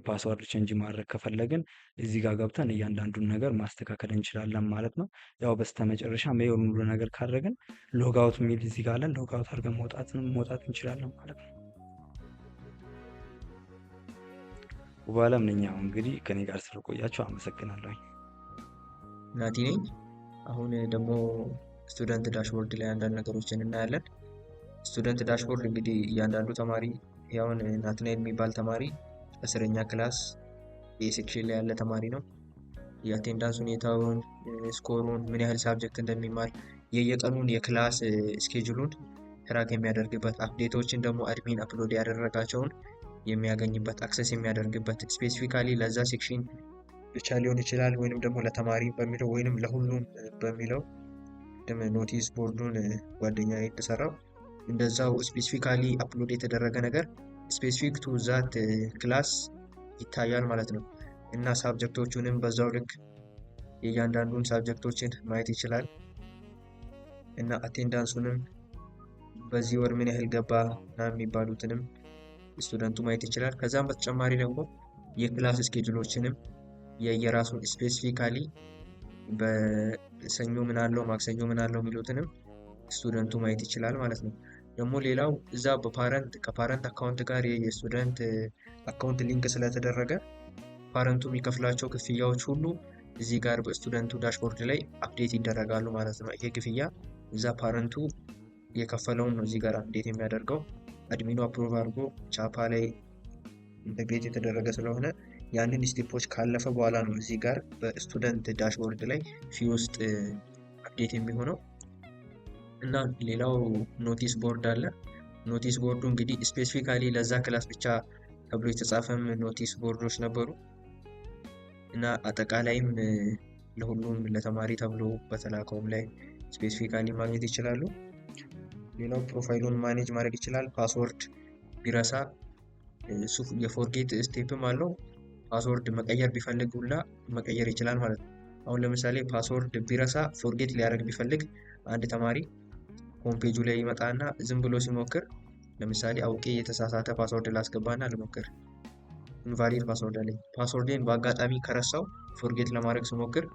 password change ማድረግ ከፈለግን እዚህ ጋር ገብተን እያንዳንዱን ነገር ማስተካከል እንችላለን ማለት ነው። ያው በስተመጨረሻ ይሄን ሁሉ ነገር ካደረግን logout የሚል እዚህ ጋር አለን። Logout አድርገን መውጣት እንችላለን ማለት ነው። በኋላም ነኝ። እንግዲህ ከኔ ጋር ስለቆያችሁ አመሰግናለሁ። ናቲ ነኝ። አሁን ደግሞ student dashboard ላይ አንዳንድ ነገሮችን እናያለን። Student dashboard እንግዲህ እያንዳንዱ ተማሪ፣ ያውን ናትናኤል የሚባል ተማሪ 10ኛ class A section ላይ ያለ ተማሪ ነው። የ attendance ሁኔታውን፣ score ኡን፣ ምን ያህል subject እንደሚማር፣ የየቀኑን የ class schedule ኡን track የሚያደርግበት፣ update ኦችን ደግሞ admin upload ያደረጋቸውን የሚያገኝበት፣ access የሚያደርግበት፣ specifically ለዛ section ብቻ ሊሆን ይችላል ወይንም ደግሞ ለተማሪ በሚለው ወይንም ለሁሉም በሚለው notice board ኡን ጓደኛ እንደሰራው እንደዛው specifically upload የተደረገ ነገር specific to that class ይታያል ማለት ነው። እና subject ኦቹንም በዛው ልክ የእያንዳንዱን subject ኦችን ማየት ይችላል። እና attendance ኡንም በዚህ ወር ምን ያህል ገባ እና የሚባሉትንም student ኡ ማየት ይችላል። ከዛም በተጨማሪ ደግሞ የ class schedule ኦችንም የየራሱን specifically በሰኞ ምን አለው፣ ማክሰኞ ምን አለው የሚሉትንም student ኡ ማየት ይችላል ማለት ነው። ደግሞ ሌላው እዛ በ parent ከ parent account ጋር የ student account link ስለተደረገ parent ኡ የሚከፍላቸው ክፍያዎች ሁሉ እዚህ ጋር በ student ኡ dashboard ላይ update ይደረጋሉ ማለት ነው። ይሄ ክፍያ እዛ parent ኡ የከፈለውን ነው እዚህ ጋር update የሚያደርገው። Admin ኑ approve አድርጎ ቻፓ ላይ integrate የተደረገ ስለሆነ ያንን step ኦች ካለፈ በኋላ ነው እዚህ ጋር በ student dashboard ላይ fee ውስጥ update የሚሆነው። እና ሌላው notice board አለ። Notice board ኡ እንግዲህ specifically ለዛ class ብቻ ተብሎ የተጻፈም notice board ኦች ነበሩ እና አጠቃላይም ለሁሉም ለተማሪ ተብሎ በተላከውም ላይ specifically ማግኘት ይችላሉ። ሌላው profile ኡን manage ማድረግ ይችላል። Password ቢረሳ እሱ የ forget step ም አለው። Password መቀየር ቢፈልግ ሁላ መቀየር ይችላል ማለት ነው። አሁን ለምሳሌ password ቢረሳ forget ሊያደርግ ቢፈልግ አንድ ተማሪ home page ኡ ላይ ይመጣና ዝም ብሎ ሲሞክር፣ ለምሳሌ አውቄ የተሳሳተ password ላስገባና ልሞክር። Invalid password አለኝ። Password ኤን በአጋጣሚ ከረሳው forget ለማድረግ ስሞክር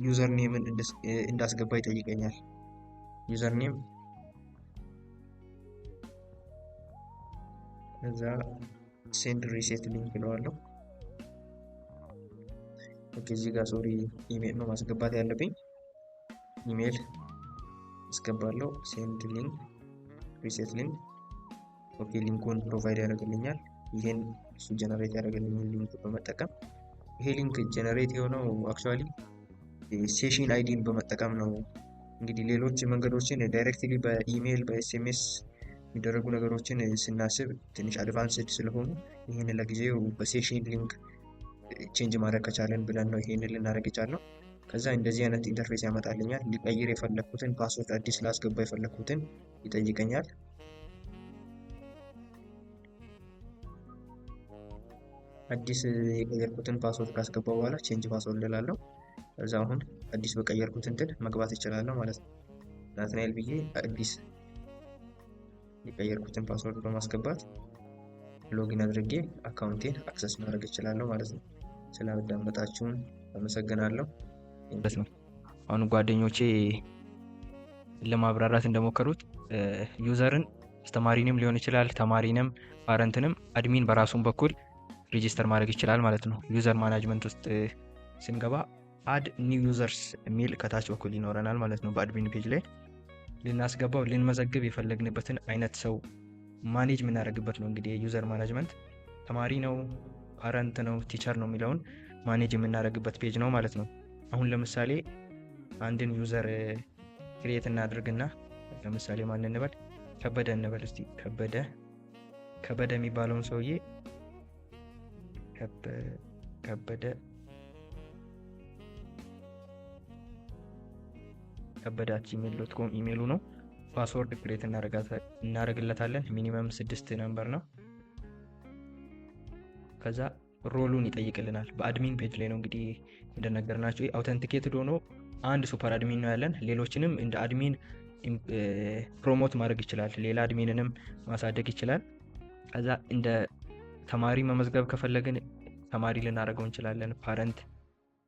username ን እንዳስገባ ይጠይቀኛል። Username ከዛ send reset link እለዋለሁ። Okay፣ እዚህ ጋር sorry፣ email ነው ማስገባት ያለብኝ። ኢሜል አስገባለሁ። Send link reset link። Okay link ኡን provide ያደርግልኛል። ይሄን እሱ generate ያደረገልኝን link በመጠቀም፣ ይሄ link generate የሆነው actually session ID ን በመጠቀም ነው። እንግዲህ ሌሎች መንገዶችን directly በ email፣ በ SMS የሚደረጉ ነገሮችን ስናስብ ትንሽ advanced ስለሆኑ ይህን ለጊዜው በ session link change ማድረግ ከቻለን ብለን ነው ይሄንን ልናደርግ የቻልነው። ከዛ እንደዚህ አይነት interface ያመጣልኛል። ሊቀይር የፈለግኩትን password፣ አዲስ ላስገባ የፈለግኩትን ይጠይቀኛል። አዲስ የቀየርኩትን password ካስገባው በኋላ change password እላለሁ። ከዛ አሁን አዲስ በቀየርኩት እንትን መግባት እችላለሁ ማለት ነው። ናትናኤል ብዬ አዲስ የቀየርኩትን password በማስገባት login አድርጌ account ኤን access ማድረግ እችላለሁ ማለት ነው። ስላዳመጣችሁን አመሰግናለሁ። ማለት ነው። አሁን ጓደኞቼ ለማብራራት እንደሞከሩት user ን አስተማሪንም ሊሆን ይችላል፣ ተማሪንም፣ parent ንም admin በራሱን በኩል register ማድረግ ይችላል ማለት ነው። User management ውስጥ ስንገባ add new users የሚል ከታች በኩል ይኖረናል ማለት ነው። በ admin page ላይ ልናስገባው፣ ልንመዘግብ የፈለግንበትን አይነት ሰው manage የምናደርግበት ነው። እንግዲህ የ user management ተማሪ ነው፣ parent ነው፣ teacher ነው የሚለውን manage የምናደርግበት page ነው ማለት ነው። አሁን ለምሳሌ አንድን user create እናድርግና ለምሳሌ ማን እንበል? ከበደ እንበል እስቲ። ከበደ፣ ከበደ የሚባለውን ሰውዬ ከበደ፣ ከበደ@gmail.com ኢሜሉ ነው። Password create እናደርግለታለን። Minimum ስድስት number ነው። ከዛ role ኡን ይጠይቅልናል። በ admin page ላይ ነው እንግዲህ እንደነገርናቸው authenticated ሆኖ አንድ super admin ነው ያለን። ሌሎችንም እንደ admin promote ማድረግ ይችላል። ሌላ admin ንም ማሳደግ ይችላል። ከዛ እንደ ተማሪ መመዝገብ ከፈለግን ተማሪ ልናደርገው እንችላለን። Parent፣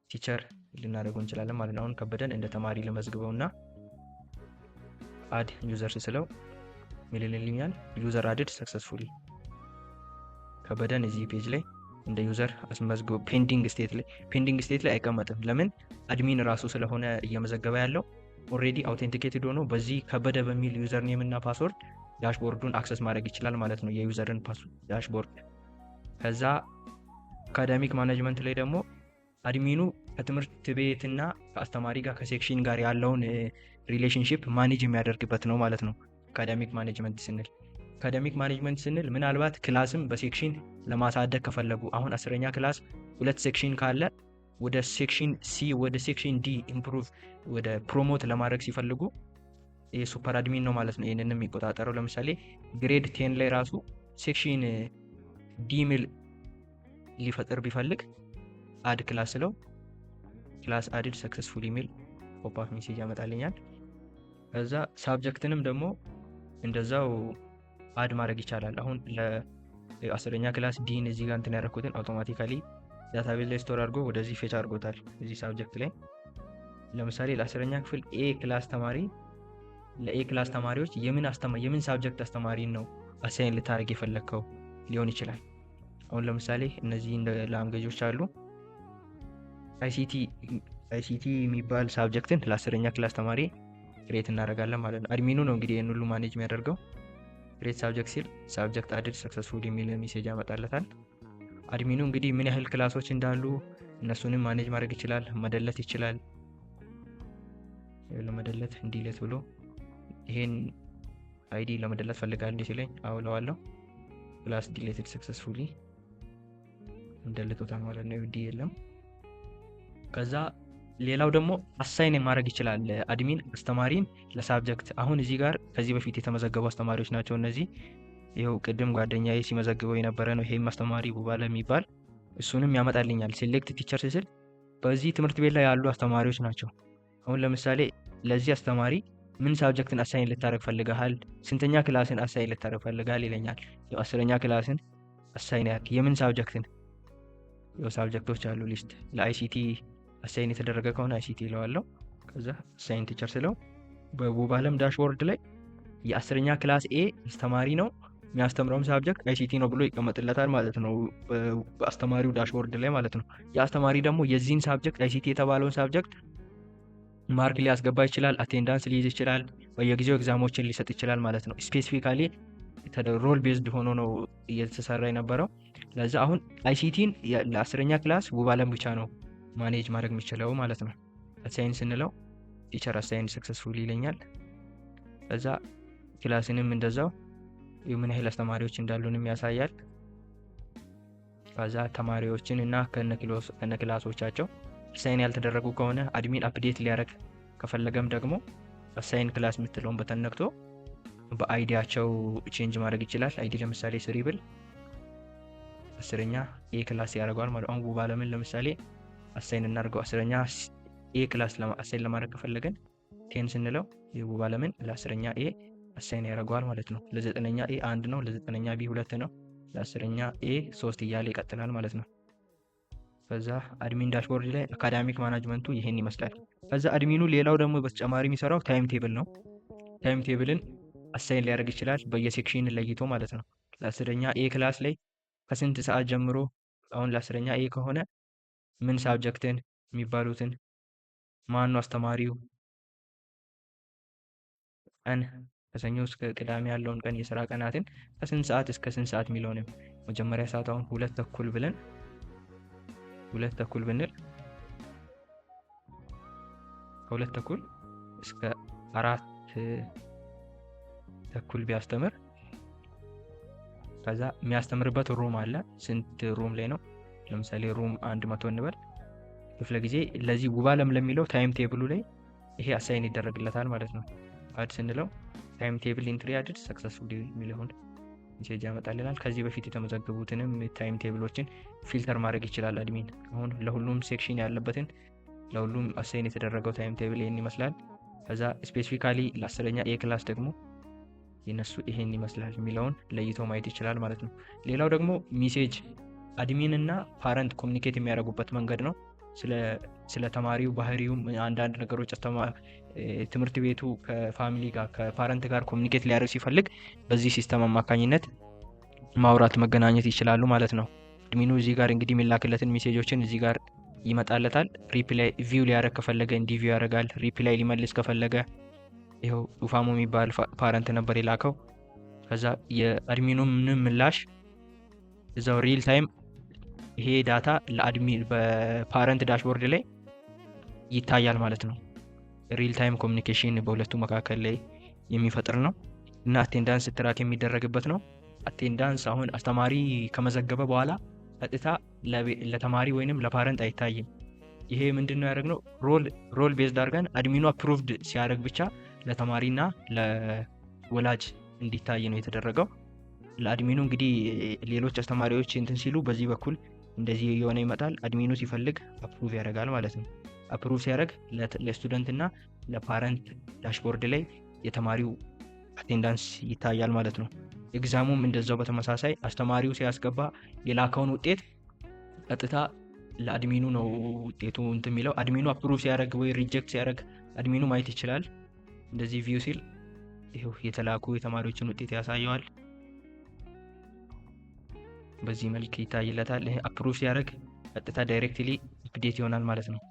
teacher ልናደርገው እንችላለን ማለት ነው። አሁን ከበደን እንደ ተማሪ ልመዝግበው እና add users ስለው ሚልልኛል? User added successfully። ከበደን እዚህ page ላይ እንደ user አስመዝግቦ pending state ላይ አይቀመጥም። ለምን? Admin ራሱ ስለሆነ እየመዘገበ ያለው፣ already authenticated ሆኖ በዚህ ከበደ በሚል username እና password dashboard ኡን access ማድረግ ይችላል ማለት ነው፣ የ user ን dashboard። ከዛ academic management ላይ ደግሞ admin ኡ ከትምህርት ቤትና ከአስተማሪ ጋር፣ ከ section ጋር ያለውን relationship manage የሚያደርግበት ነው ማለት ነው። Academic management ስንል ምናልባት class ም በ section ለማሳደግ ከፈለጉ፣ አሁን 10ኛ class ሁለት section ካለ ወደ section C፣ ወደ section D improve፣ ወደ promote ለማድረግ ሲፈልጉ ይህ super admin ነው ማለት ነው ይህንን የሚቆጣጠረው። ለምሳሌ grade 10 ላይ ራሱ section D ሚል ሊፈጥር ቢፈልግ add class ስለው class added successful የሚል pop-up message ያመጣልኛል። ከዛ subject ንም ደግሞ እንደዛው add ማድረግ ይቻላል። አሁን ለ10ኛ class D ን እዚህ ጋር እንትን ያደረኩትን automatically database ላይ store አድርጎ ወደዚህ fetch አድርጎታል። እዚህ subject ላይ ለምሳሌ ለ10ኛ ክፍል A class ተማሪ፣ ለ A class ተማሪዎች የምን subject አስተማሪን ነው assign ልታደርግ የፈለግከው ሊሆን ይችላል። አሁን ለምሳሌ እነዚህ እንደ language ኦች አሉ። ICT የሚባል subject ን ለ10ኛ class ተማሪ create እናደርጋለን ማለት ነው። Admin ኡ ነው እንግዲህ ይህን ሁሉ manage የሚያደርገው። Create subject ሲል subject added successful የሚል message ያመጣለታል። Admin ኡ እንግዲህ ምን ያህል class ኦች እንዳሉ እነሱንም manage ማድረግ ይችላል፣ መደለት ይችላል። ለመደለት delete ብሎ ይሄን ID ለመደለት ፈልጋል እንዲህ ሲለኝ አዎ እለዋለሁ። Class deleted successfully፣ እንደልቶታል ማለት ነው። D የለም። ከዛ ሌላው ደግሞ assign ማድረግ ይችላል admin አስተማሪን ለ subject። አሁን እዚህ ጋር ከዚህ በፊት የተመዘገቡ አስተማሪዎች ናቸው እነዚህ። ይኸው ቅድም ጓደኛዬ ሲመዘግበው የነበረ ነው። ይሄም አስተማሪ ቡባለ የሚባል እሱንም ያመጣልኛል። Select teacher ስል በዚህ ትምህርት ቤት ላይ ያሉ አስተማሪዎች ናቸው። አሁን ለምሳሌ ለዚህ አስተማሪ ምን subject ን assign ልታደርግ ፈልገሃል፣ ስንተኛ class ን assign ልታደርግ ፈልገሃል ይለኛል። 10ኛ class ን assign ያርግ። የምን subject ን? ያው subject ኦች አሉ list። ለ ICT assign የተደረገ ከሆነ ICT ይለዋለሁ። ከዛ assign teacher ስለው በቡባለም dashboard ላይ የ10ኛ class A አስተማሪ ነው፣ የሚያስተምረውም subject ICT ነው ብሎ ይቀመጥለታል ማለት ነው፣ በአስተማሪው dashboard ላይ ማለት ነው። የአስተማሪ ደግሞ የዚህን subject፣ ICT የተባለውን subject mark ሊያስገባ ይችላል፣ attendance ሊይዝ ይችላል፣ በየጊዜው exam ኦችን ሊሰጥ ይችላል ማለት ነው። Specifically role based ሆኖ ነው እየተሰራ የነበረው። ለዛ አሁን ICT ን ለ10ኛ class ውባለም ብቻ ነው manage ማድረግ የሚችለው ማለት ነው። Assign ስንለው teacher assign successful ይለኛል። ከዛ class ንም እንደዛው ምን ያህል አስተማሪዎች እንዳሉንም ያሳያል። ከዛ ተማሪዎችን እና ከነ class ኦቻቸው assign ያልተደረጉ ከሆነ admin update ሊያደርግ ከፈለገም ደግሞ assign class የምትለውን button ነክቶ በ ID ያቸው change ማድረግ ይችላል። ID ለምሳሌ 3 ብል 10ኛ A class ያደርገዋል ማለት። አሁን ውባለምን ለምሳሌ assign እናድርገው። 10ኛ A class assign ለማድረግ ከፈለገን 10 ስንለው ውባለምን ለ10ኛ A assign ያደርገዋል ማለት ነው። ለ9ኛ A 1 ነው፣ ለ9ኛ B 2 ነው፣ ለ10ኛ A 3 እያለ ይቀጥላል ማለት ነው። ከዛ admin dashboard ላይ academic management ኡ ይሄን ይመስላል። ከዛ admin ኑ ሌላው ደግሞ በተጨማሪ የሚሰራው time table ነው። Time table ን assign ሊያደርግ ይችላል በየ section ለይቶ ማለት ነው። ለ10ኛ A class ላይ ከስንት ሰዓት ጀምሮ፣ አሁን ለ10ኛ A ከሆነ ምን subject ን የሚባሉትን፣ ማን ነው አስተማሪው፣ ቀን ከሰኞ እስከ ቅዳሜ ያለውን ቀን የስራ ቀናትን ከስንት ሰዓት እስከ ስንት ሰዓት የሚለውንም፣ መጀመሪያ ሰዓት አሁን 2:30 ብለን 2:30 ብንል ከ2:30 እስከ 4:30 ቢያስተምር፣ ከዛ የሚያስተምርበት room አለ። ስንት room ላይ ነው? ለምሳሌ room 100 እንበል። ክፍለ ጊዜ ለዚህ ውባለም ለሚለው time table ኡ ላይ ይሄ assign ይደረግለታል ማለት ነው። Add ስንለው time table entry added successful የሚለውን message ያመጣልናል። ከዚህ በፊት የተመዘገቡትንም time table ኦችን filter ማድረግ ይችላል admin። አሁን ለሁሉም section ያለበትን ለሁሉም assign የተደረገው time table ይህን ይመስላል። ከዛ specifically ለ10ኛ A class ደግሞ የነሱ ይሄን ይመስላል የሚለውን ለይቶ ማየት ይችላል ማለት ነው። ሌላው ደግሞ message admin እና parent communicate የሚያደርጉበት መንገድ ነው። ስለ ተማሪው ባህሪውም አንዳንድ ነገሮች ትምህርት ቤቱ ከ family ጋር ከ parent ጋር communicate ሊያደርግ ሲፈልግ በዚህ system አማካኝነት ማውራት መገናኘት ይችላሉ ማለት ነው። Admin ኑ እዚህ ጋር እንግዲህ የሚላክለትን message ኦችን እዚህ ጋር ይመጣለታል። Reply view ሊያደርግ ከፈለገ እንዲህ view ያደርጋል። Reply ሊመልስ ከፈለገ ይኸው ዱፋሞ የሚባል parent ነበር የላከው። ከዛ የ admin ኑ ምንም ምላሽ እዛው real time ይሄ data ለ admin በ parent dashboard ላይ ይታያል ማለት ነው። Real time communication በሁለቱ መካከል ላይ የሚፈጥር ነው እና attendance track የሚደረግበት ነው። Attendance አሁን አስተማሪ ከመዘገበ በኋላ ቀጥታ ለተማሪ ወይንም ለ parent አይታይም። ይሄ ምንድነው ያደረግነው? Role based አድርገን admin ኑ approved ሲያደርግ ብቻ ለተማሪና ለወላጅ እንዲታይ ነው የተደረገው። ለ admin ኑ እንግዲህ ሌሎች አስተማሪዎች እንትን ሲሉ በዚህ በኩል እንደዚህ የሆነ ይመጣል። Admin ኑ ሲፈልግ approve ያደርጋል ማለት ነው። Approve ሲያደርግ ለ student እና ለ parent dashboard ላይ የተማሪው attendance ይታያል ማለት ነው። Exam ኡም እንደዛው በተመሳሳይ አስተማሪው ሲያስገባ የላከውን ውጤት ቀጥታ ለ admin ኑ ነው ውጤቱ እንትን የሚለው። Admin ኑ approve ሲያደርግ ወይ reject ሲያደርግ admin ኑ ማየት ይችላል። እንደዚህ view ሲል ይኸው የተላኩ የተማሪዎችን ውጤት ያሳየዋል። በዚህ መልክ ይታይለታል። ይሄ approve ሲያደርግ ቀጥታ directly update ይሆናል ማለት ነው።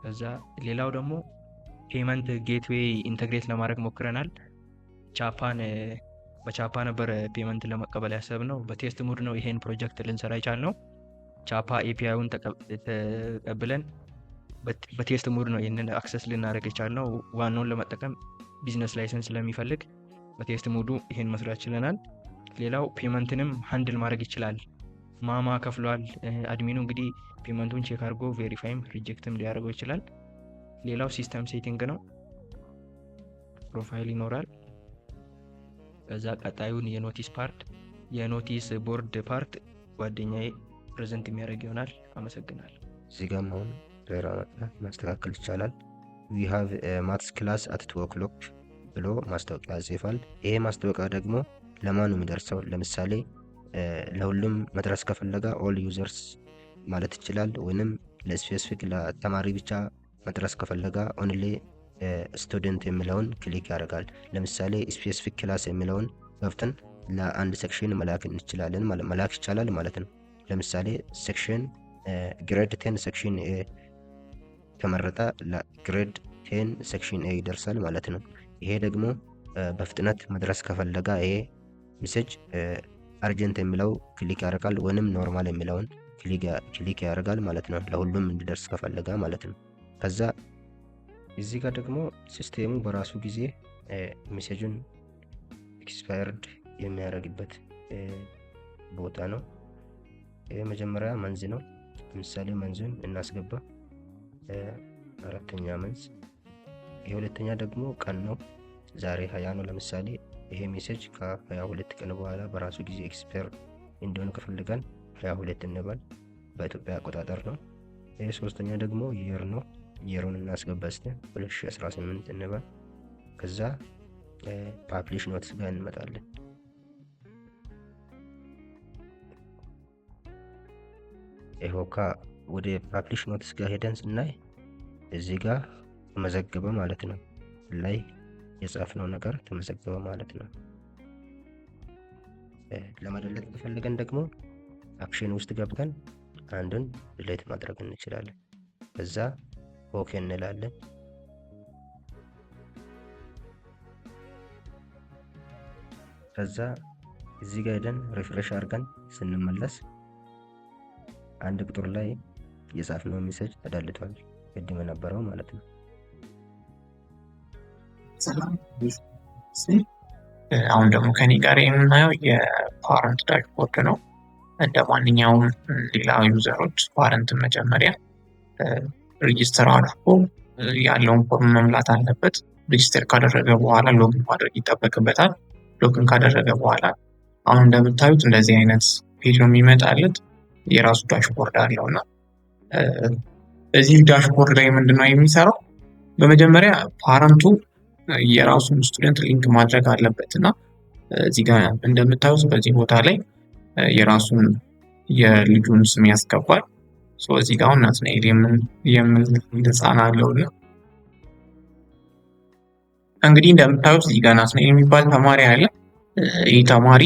ከዛ ሌላው ደግሞ payment gateway integrate ለማድረግ ሞክረናል። ቻፓን በቻፓ ነበር payment ለመቀበል ያሰብነው። በ test mode ነው ይሄን ፕሮጀክት ልንሰራ የቻልነው። ቻፓ API ውን ተቀብለን በ test mode ነው ይህንን access ልናደርግ የቻልነው። ዋናውን ለመጠቀም business license ስለሚፈልግ በ test mode ኡ ይሄን መስራት ችለናል። ሌላው payment ንም handle ማድረግ ይችላል። ማማ ከፍሏል። Admin ኑ እንግዲህ payment ኡን check አድርጎ verify ም reject ም ሊያደርገው ይችላል። ሌላው system setting ነው። Profile ይኖራል። ከዛ ቀጣዩን የ notice part የ notice board part ጓደኛዬ present የሚያደርግ ይሆናል። አመሰግናለሁ። እዚህ ጋር አሁን ማስተካከል ይቻላል። "We have maths class at 2 o'clock" ብሎ ማስታወቂያ ያጽፋል። ይሄ ማስታወቂያ ደግሞ ለማን ነው የሚደርሰው? ለምሳሌ ለሁሉም መድረስ ከፈለገ all users ማለት ይችላል። ወይንም ለ specific ለተማሪ ብቻ መድረስ ከፈለገ only student የሚለውን click ያደርጋል። ለምሳሌ specific class የሚለውን ከፍተን ለአንድ section መላክ እንችላለን፣ መላክ ይቻላል ማለት ነው። ለምሳሌ section grade 10 section ከመረጠ ለ grade 10 section A ይደርሳል ማለት ነው። ይሄ ደግሞ በፍጥነት መድረስ ከፈለገ ይሄ message urgent የሚለው click ያደርጋል ወይንም normal የሚለውን click ያደርጋል ማለት ነው። ለሁሉም እንዲደርስ ከፈለገ ማለት ነው። ከዛ እዚህ ጋር ደግሞ system ኡ በራሱ ጊዜ message ኡን expired የሚያደርግበት ቦታ ነው። ይሄ መጀመሪያ month ነው። ለምሳሌ month ኡን እናስገባ፣ አራተኛ month። ይሄ ሁለተኛ ደግሞ ቀን ነው። ዛሬ 20 ነው። ለምሳሌ ይሄ message ከ22 ቀን በኋላ በራሱ ጊዜ expire እንዲሆን ከፈለገን 22 እንበል፣ በኢትዮጵያ አቆጣጠር ነው። ይሄ ሶስተኛ ደግሞ year ነው። Year ኡን እናስገባ እስቲ 2018 እንበል። ከዛ publish notes ጋር እንመጣለን። ይኸው ወደ publish notes ጋር ሄደን ስናይ እዚህ ጋር ተመዘገበ ማለት ነው። ላይ የጻፍነው ነገር ተመዘገበ ማለት ነው። ለመደለት ከፈለገን ደግሞ action ውስጥ ገብተን አንዱን delete ማድረግ እንችላለን። ከዛ okay እንላለን። ከዛ እዚህ ጋር ሄደን refresh አድርገን ስንመለስ አንድ ቁጥር ላይ የጻፍነው message ተደልቷል፣ ቅድም የነበረው ማለት ነው። ሰላም፣ አሁን ደግሞ ከኔ ጋር የምናየው የ parent dashboard ነው። እንደ ማንኛውም ሌላ user ኦች parent መጀመሪያ register አድርጎ ያለውን form መሙላት አለበት። Register ካደረገ በኋላ login ማድረግ ይጠበቅበታል። Login ካደረገ በኋላ አሁን እንደምታዩት እንደዚህ አይነት page ነው የሚመጣለት። የራሱ dashboard አለው እና እዚህ dashboard ላይ ምንድነው የሚሰራው? በመጀመሪያ parent ኡ የራሱን student link ማድረግ አለበት እና እዚህ ጋር እንደምታዩት በዚህ ቦታ ላይ የራሱን የልጁን ስም ያስገባል። እዚህ ጋር አሁን ናትናኤል የምን ህፃን አለው እና እንግዲህ እንደምታዩት እዚህ ጋር ናትናኤል የሚባል ተማሪ አለ። ይህ ተማሪ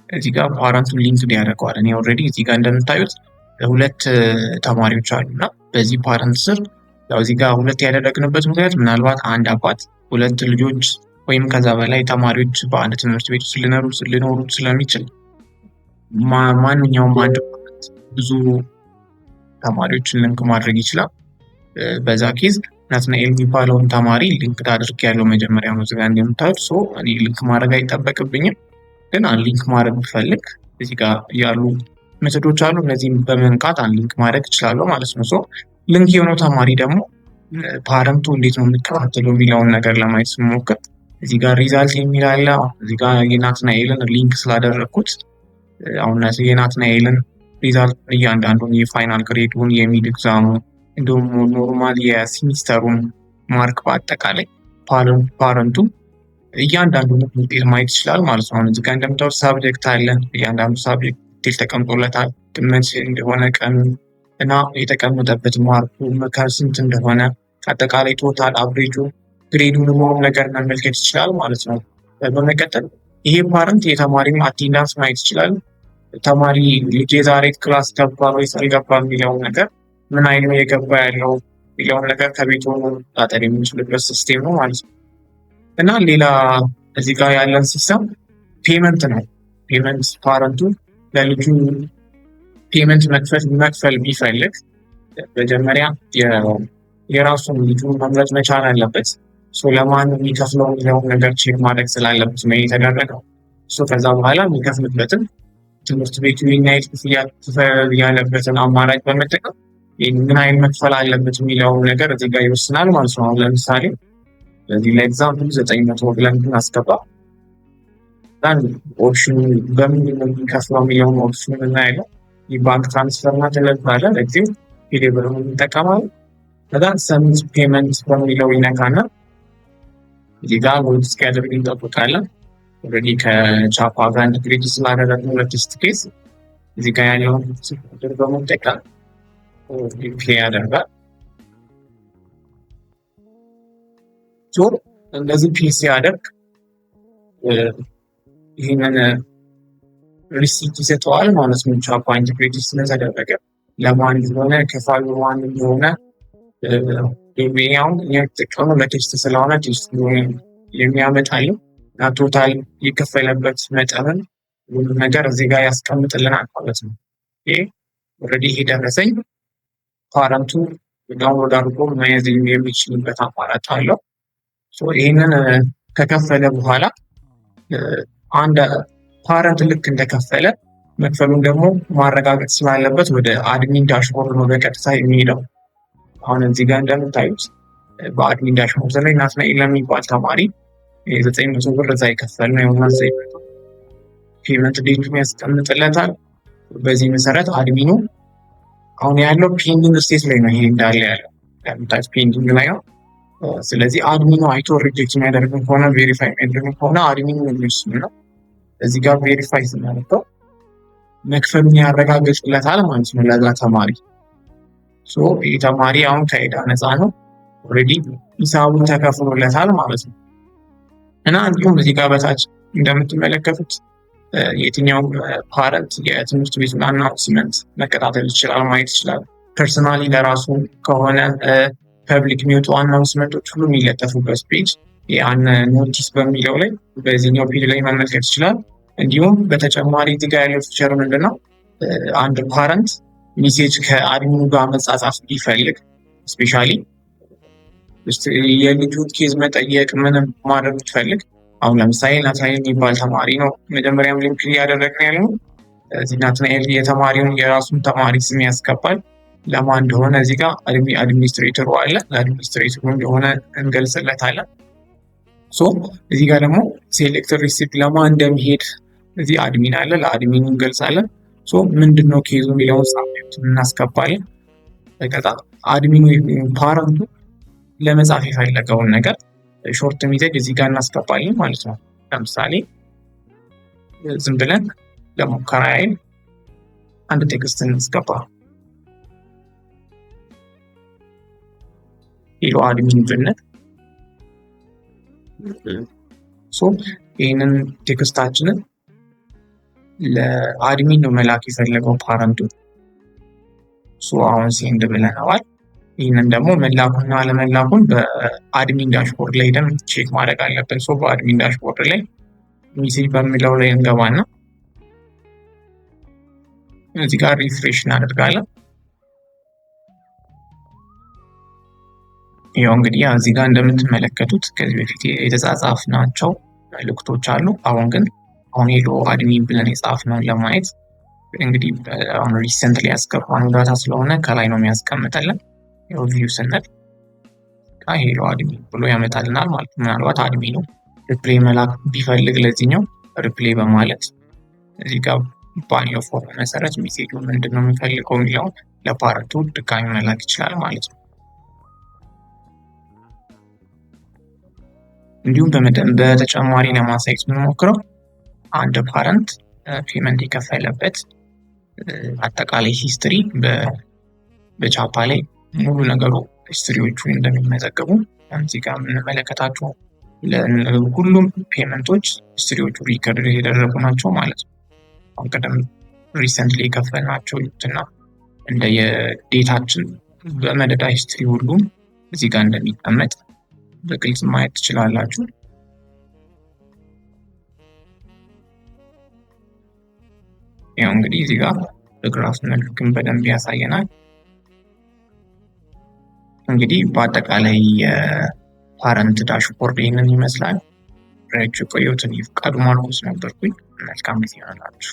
እዚህ ጋር parent ኡን link ያደርገዋል። እኔ already እዚህ ጋር እንደምታዩት ሁለት ተማሪዎች አሉ እና በዚህ parent ስር ያው እዚህ ጋር ሁለት ያደረግንበት ምክንያት ምናልባት አንድ አባት ሁለት ልጆች ወይም ከዛ በላይ ተማሪዎች በአንድ ትምህርት ቤት ውስጥ ሊኖሩት ስለሚችል ማንኛውም አንድ parent ብዙ ተማሪዎችን link ማድረግ ይችላል። በዛ case ናትናኤል የሚባለውን ተማሪ link አድርጌያለሁ መጀመሪያ ነው እዚህ ጋር እንደምታዩት። So እኔ link ማድረግ አይጠበቅብኝም፣ ግን unlink ማድረግ ብፈልግ እዚህ ጋር ያሉ method ኦች አሉ። እነዚህም በመንካት unlink ማድረግ እችላለሁ ማለት ነው። So link የሆነው ተማሪ ደግሞ parent ኡ እንዴት ነው የሚከታተለው የሚለውን ነገር ለማየት ስሞክር እዚህ ጋር result የሚል አለ። እዚህ ጋር የናትናኤልን link ስላደረግኩት አሁን የናትናኤልን result እያንዳንዱን የ final grade ኡን፣ የ mid exam ኡ እንዲሁም normal የ semester ኡን mark በአጠቃላይ parent ኡ እያንዳንዱን ውጤት ማየት ይችላል ማለት ነው። አሁን እዚህ ጋር እንደምታዩት subject አለ። እያንዳንዱ subject detail ተቀምጦለታል። መቼ እንደሆነ ቀኑ እና የተቀመጠበት mark ኡ ከስንት እንደሆነ አጠቃላይ total average ኡ grade ኡን ሁሉም ነገር መመልከት ይችላል ማለት ነው። በመቀጠል ይሄ parent የተማሪም attendance ማየት ይችላል። ተማሪ ልጄ ዛሬ class ገባ ወይስ አልገባ የሚለውን ነገር፣ ምን አይነት ነው የገባ ያለው የሚለውን ነገር ከቤት ሆኖ መቆጣጠር የሚችልበት system ነው ማለት ነው። እና ሌላ እዚህ ጋር ያለን system payment ነው። Payment parent ኡ ለልጁ payment መክፈል ቢፈልግ መጀመሪያ የራሱን ልጁን መምረጥ መቻል አለበት። ለማን የሚከፍለው የሚለውን ነገር check ማድረግ ስላለበት ነው የተደረገው። ከዛ በኋላ የሚከፍልበትን ትምህርት ቤቱ ይህን ያህል ክፍያ ክፈል ያለበትን አማራጭ በመጠቀም ምን ያህል መክፈል አለበት የሚለውን ነገር እዚህ ጋር ይወስናል ማለት ነው። አሁን ለምሳሌ ለዚህ ለ example 900 ብለን ብናስገባ option ኑ በምንድን ነው የሚከፍለው የሚለውን option እናያለን። የባንክ transfer እና ቴሌብር አለ። ለጊዜው ቴሌብር እንጠቀማለን። ከዛ submit payment በሚለው ይነካና እዚህ ጋር load እስኪያደርግ እንጠብቃለን። Already ከቻፓ ጋር integrate ስላደረግነው ለ test case እዚህ ጋር ያለውን ቁጥር በመጠቀም pay ያደርጋል። So እንደዚህ pay ሲያደርግ ይህንን receipt ይሰጠዋል ማለት ነው። ቻፓ integrate ስለተደረገ ለማን እንደሆነ፣ ከፋዩ ማን እንደሆነ አሁን እኛ የተጠቀምነው ለ test ስለሆነ test የሚያመጣልን እና total የከፈለበት መጠንን ሁሉ ነገር እዚህ ጋር ያስቀምጥልናል ማለት ነው። ይሄ already ይሄ ደረሰኝ parent ኡ download አድርጎ መያዝ የሚችልበት አማራጭ አለው። ይህንን ከከፈለ በኋላ አንድ parent ልክ እንደከፈለ መክፈሉን ደግሞ ማረጋገጥ ስላለበት ወደ admin dashboard ነው በቀጥታ የሚሄደው። አሁን እዚህ ጋር እንደምታዩት በ admin dashboard ላይ ናትናኤል ለሚባል ተማሪ 900 ብር እዛ የከፈል ነው የሆነ 900 payment date ኡን ያስቀምጥለታል። በዚህ መሰረት admin ኡ አሁን ያለው pending state ላይ ነው። ይሄ እንዳለ ያለው እንደምታዩት pending ላይ ነው። ስለዚህ admin ኡ አይቶ reject የሚያደርግም ከሆነ፣ verify የሚያደርግም ከሆነ admin ኡ የሚወስኑ ነው። እዚህ ጋር verify ስናደርገው መክፈሉን ያረጋግጥለታል ማለት ነው ለዛ ተማሪ። ይህ ተማሪ አሁን ከዕዳ ነፃ ነው። Already ሂሳቡ ተከፍሎለታል ማለት ነው። እና እንዲሁም እዚህ ጋር በታች እንደምትመለከቱት የትኛውም parent የትምህርት ቤቱን announcement መከታተል ይችላል፣ ማየት ይችላል። Personally ለራሱ ከሆነ public የሚወጡ announcement ኦች ሁሉ የሚለጠፉበት page ያን notice በሚለው ላይ በዚህኛው page ላይ መመልከት ይችላል። እንዲሁም በተጨማሪ እዚህ ጋር ያለው feature ምንድን ነው? አንድ parent message ከ admin ኡ ጋር መጻጻፍ ቢፈልግ፣ especially የልጁን case መጠየቅ ምንም ማድረግ ቢፈልግ፣ አሁን ለምሳሌ ናትናኤል የሚባል ተማሪ ነው መጀመሪያም link እያደረግን ያለው። እዚህ ናትናኤል የተማሪውን የራሱን ተማሪ ስም ያስገባል። ለማን እንደሆነ እዚህ ጋር administrator ኡ አለ። ለ administrator ኡ እንደሆነ እንገልጽለታለን። So እዚህ ጋር ደግሞ select receipt ለማን እንደሚሄድ እዚህ admin አለ። ለ admin ኡ እንገልጻለን። So ምንድን ነው case ኡ የሚለውን subject እናስገባለን። ከዛ admin ኡ parent ኡ ለመጻፍ የፈለገውን ነገር short message እዚህ ጋር እናስገባለን ማለት ነው። ለምሳሌ ዝም ብለን ለሙከራ ያህል አንድ text እናስገባ። Hello admin ብንል፣ so ይህንን text ኣችንን ለ admin ነው መላክ የፈለገው parent ኡ። So አሁን send ብለነዋል። ይህንን ደግሞ መላኩና አለመላኩን በ admin dashboard ላይ ሄደን check ማድረግ አለብን። So በ admin dashboard ላይ message በሚለው ላይ እንገባና እዚህ ጋር refresh እናደርጋለን። ይኸው እንግዲህ እዚህ ጋር እንደምትመለከቱት ከዚህ በፊት የተጻጻፍናቸው መልእክቶች አሉ። አሁን ግን አሁን hello admin ብለን የጻፍነውን ለማየት እንግዲህ አሁን recently ያስገባነው data ስለሆነ ከላይ ነው የሚያስቀምጠልን። ይኸው view ስንል hello admin ብሎ ያመጣልናል ማለት ነው። ምናልባት admin ኡ reply መላክ ቢፈልግ ለዚህኛው reply በማለት እዚህ ጋር ባለው form መሰረት message ኡ ምንድን ነው የሚፈልገው የሚለውን ለ parent ኡ ድጋሚ መላክ ይችላል ማለት ነው። እንዲሁም በተጨማሪ ለማሳየት የምንሞክረው አንድ parent payment የከፈለበት አጠቃላይ history በቻፓ ላይ ሙሉ ነገሩ history ዎቹ እንደሚመዘገቡ እዚህ ጋር የምንመለከታቸው ሁሉም payment ኦች history ዎቹ record የተደረጉ ናቸው ማለት ነው። አሁን ቀደም recently የከፈልናቸው እና እንደ የ date ኣችን በመደዳ history ሁሉም እዚህ ጋር እንደሚቀመጥ በግልጽ ማየት ትችላላችሁ። ያው እንግዲህ እዚህ ጋር በ graph መልክም በደንብ ያሳየናል። እንግዲህ በአጠቃላይ የ parent dashboard ይህንን ይመስላል። አብሬያችሁ የቆየሁት እኔ ፍቃዱ ማርቆስ ነበርኩኝ። መልካም ጊዜ ይሆንላችሁ።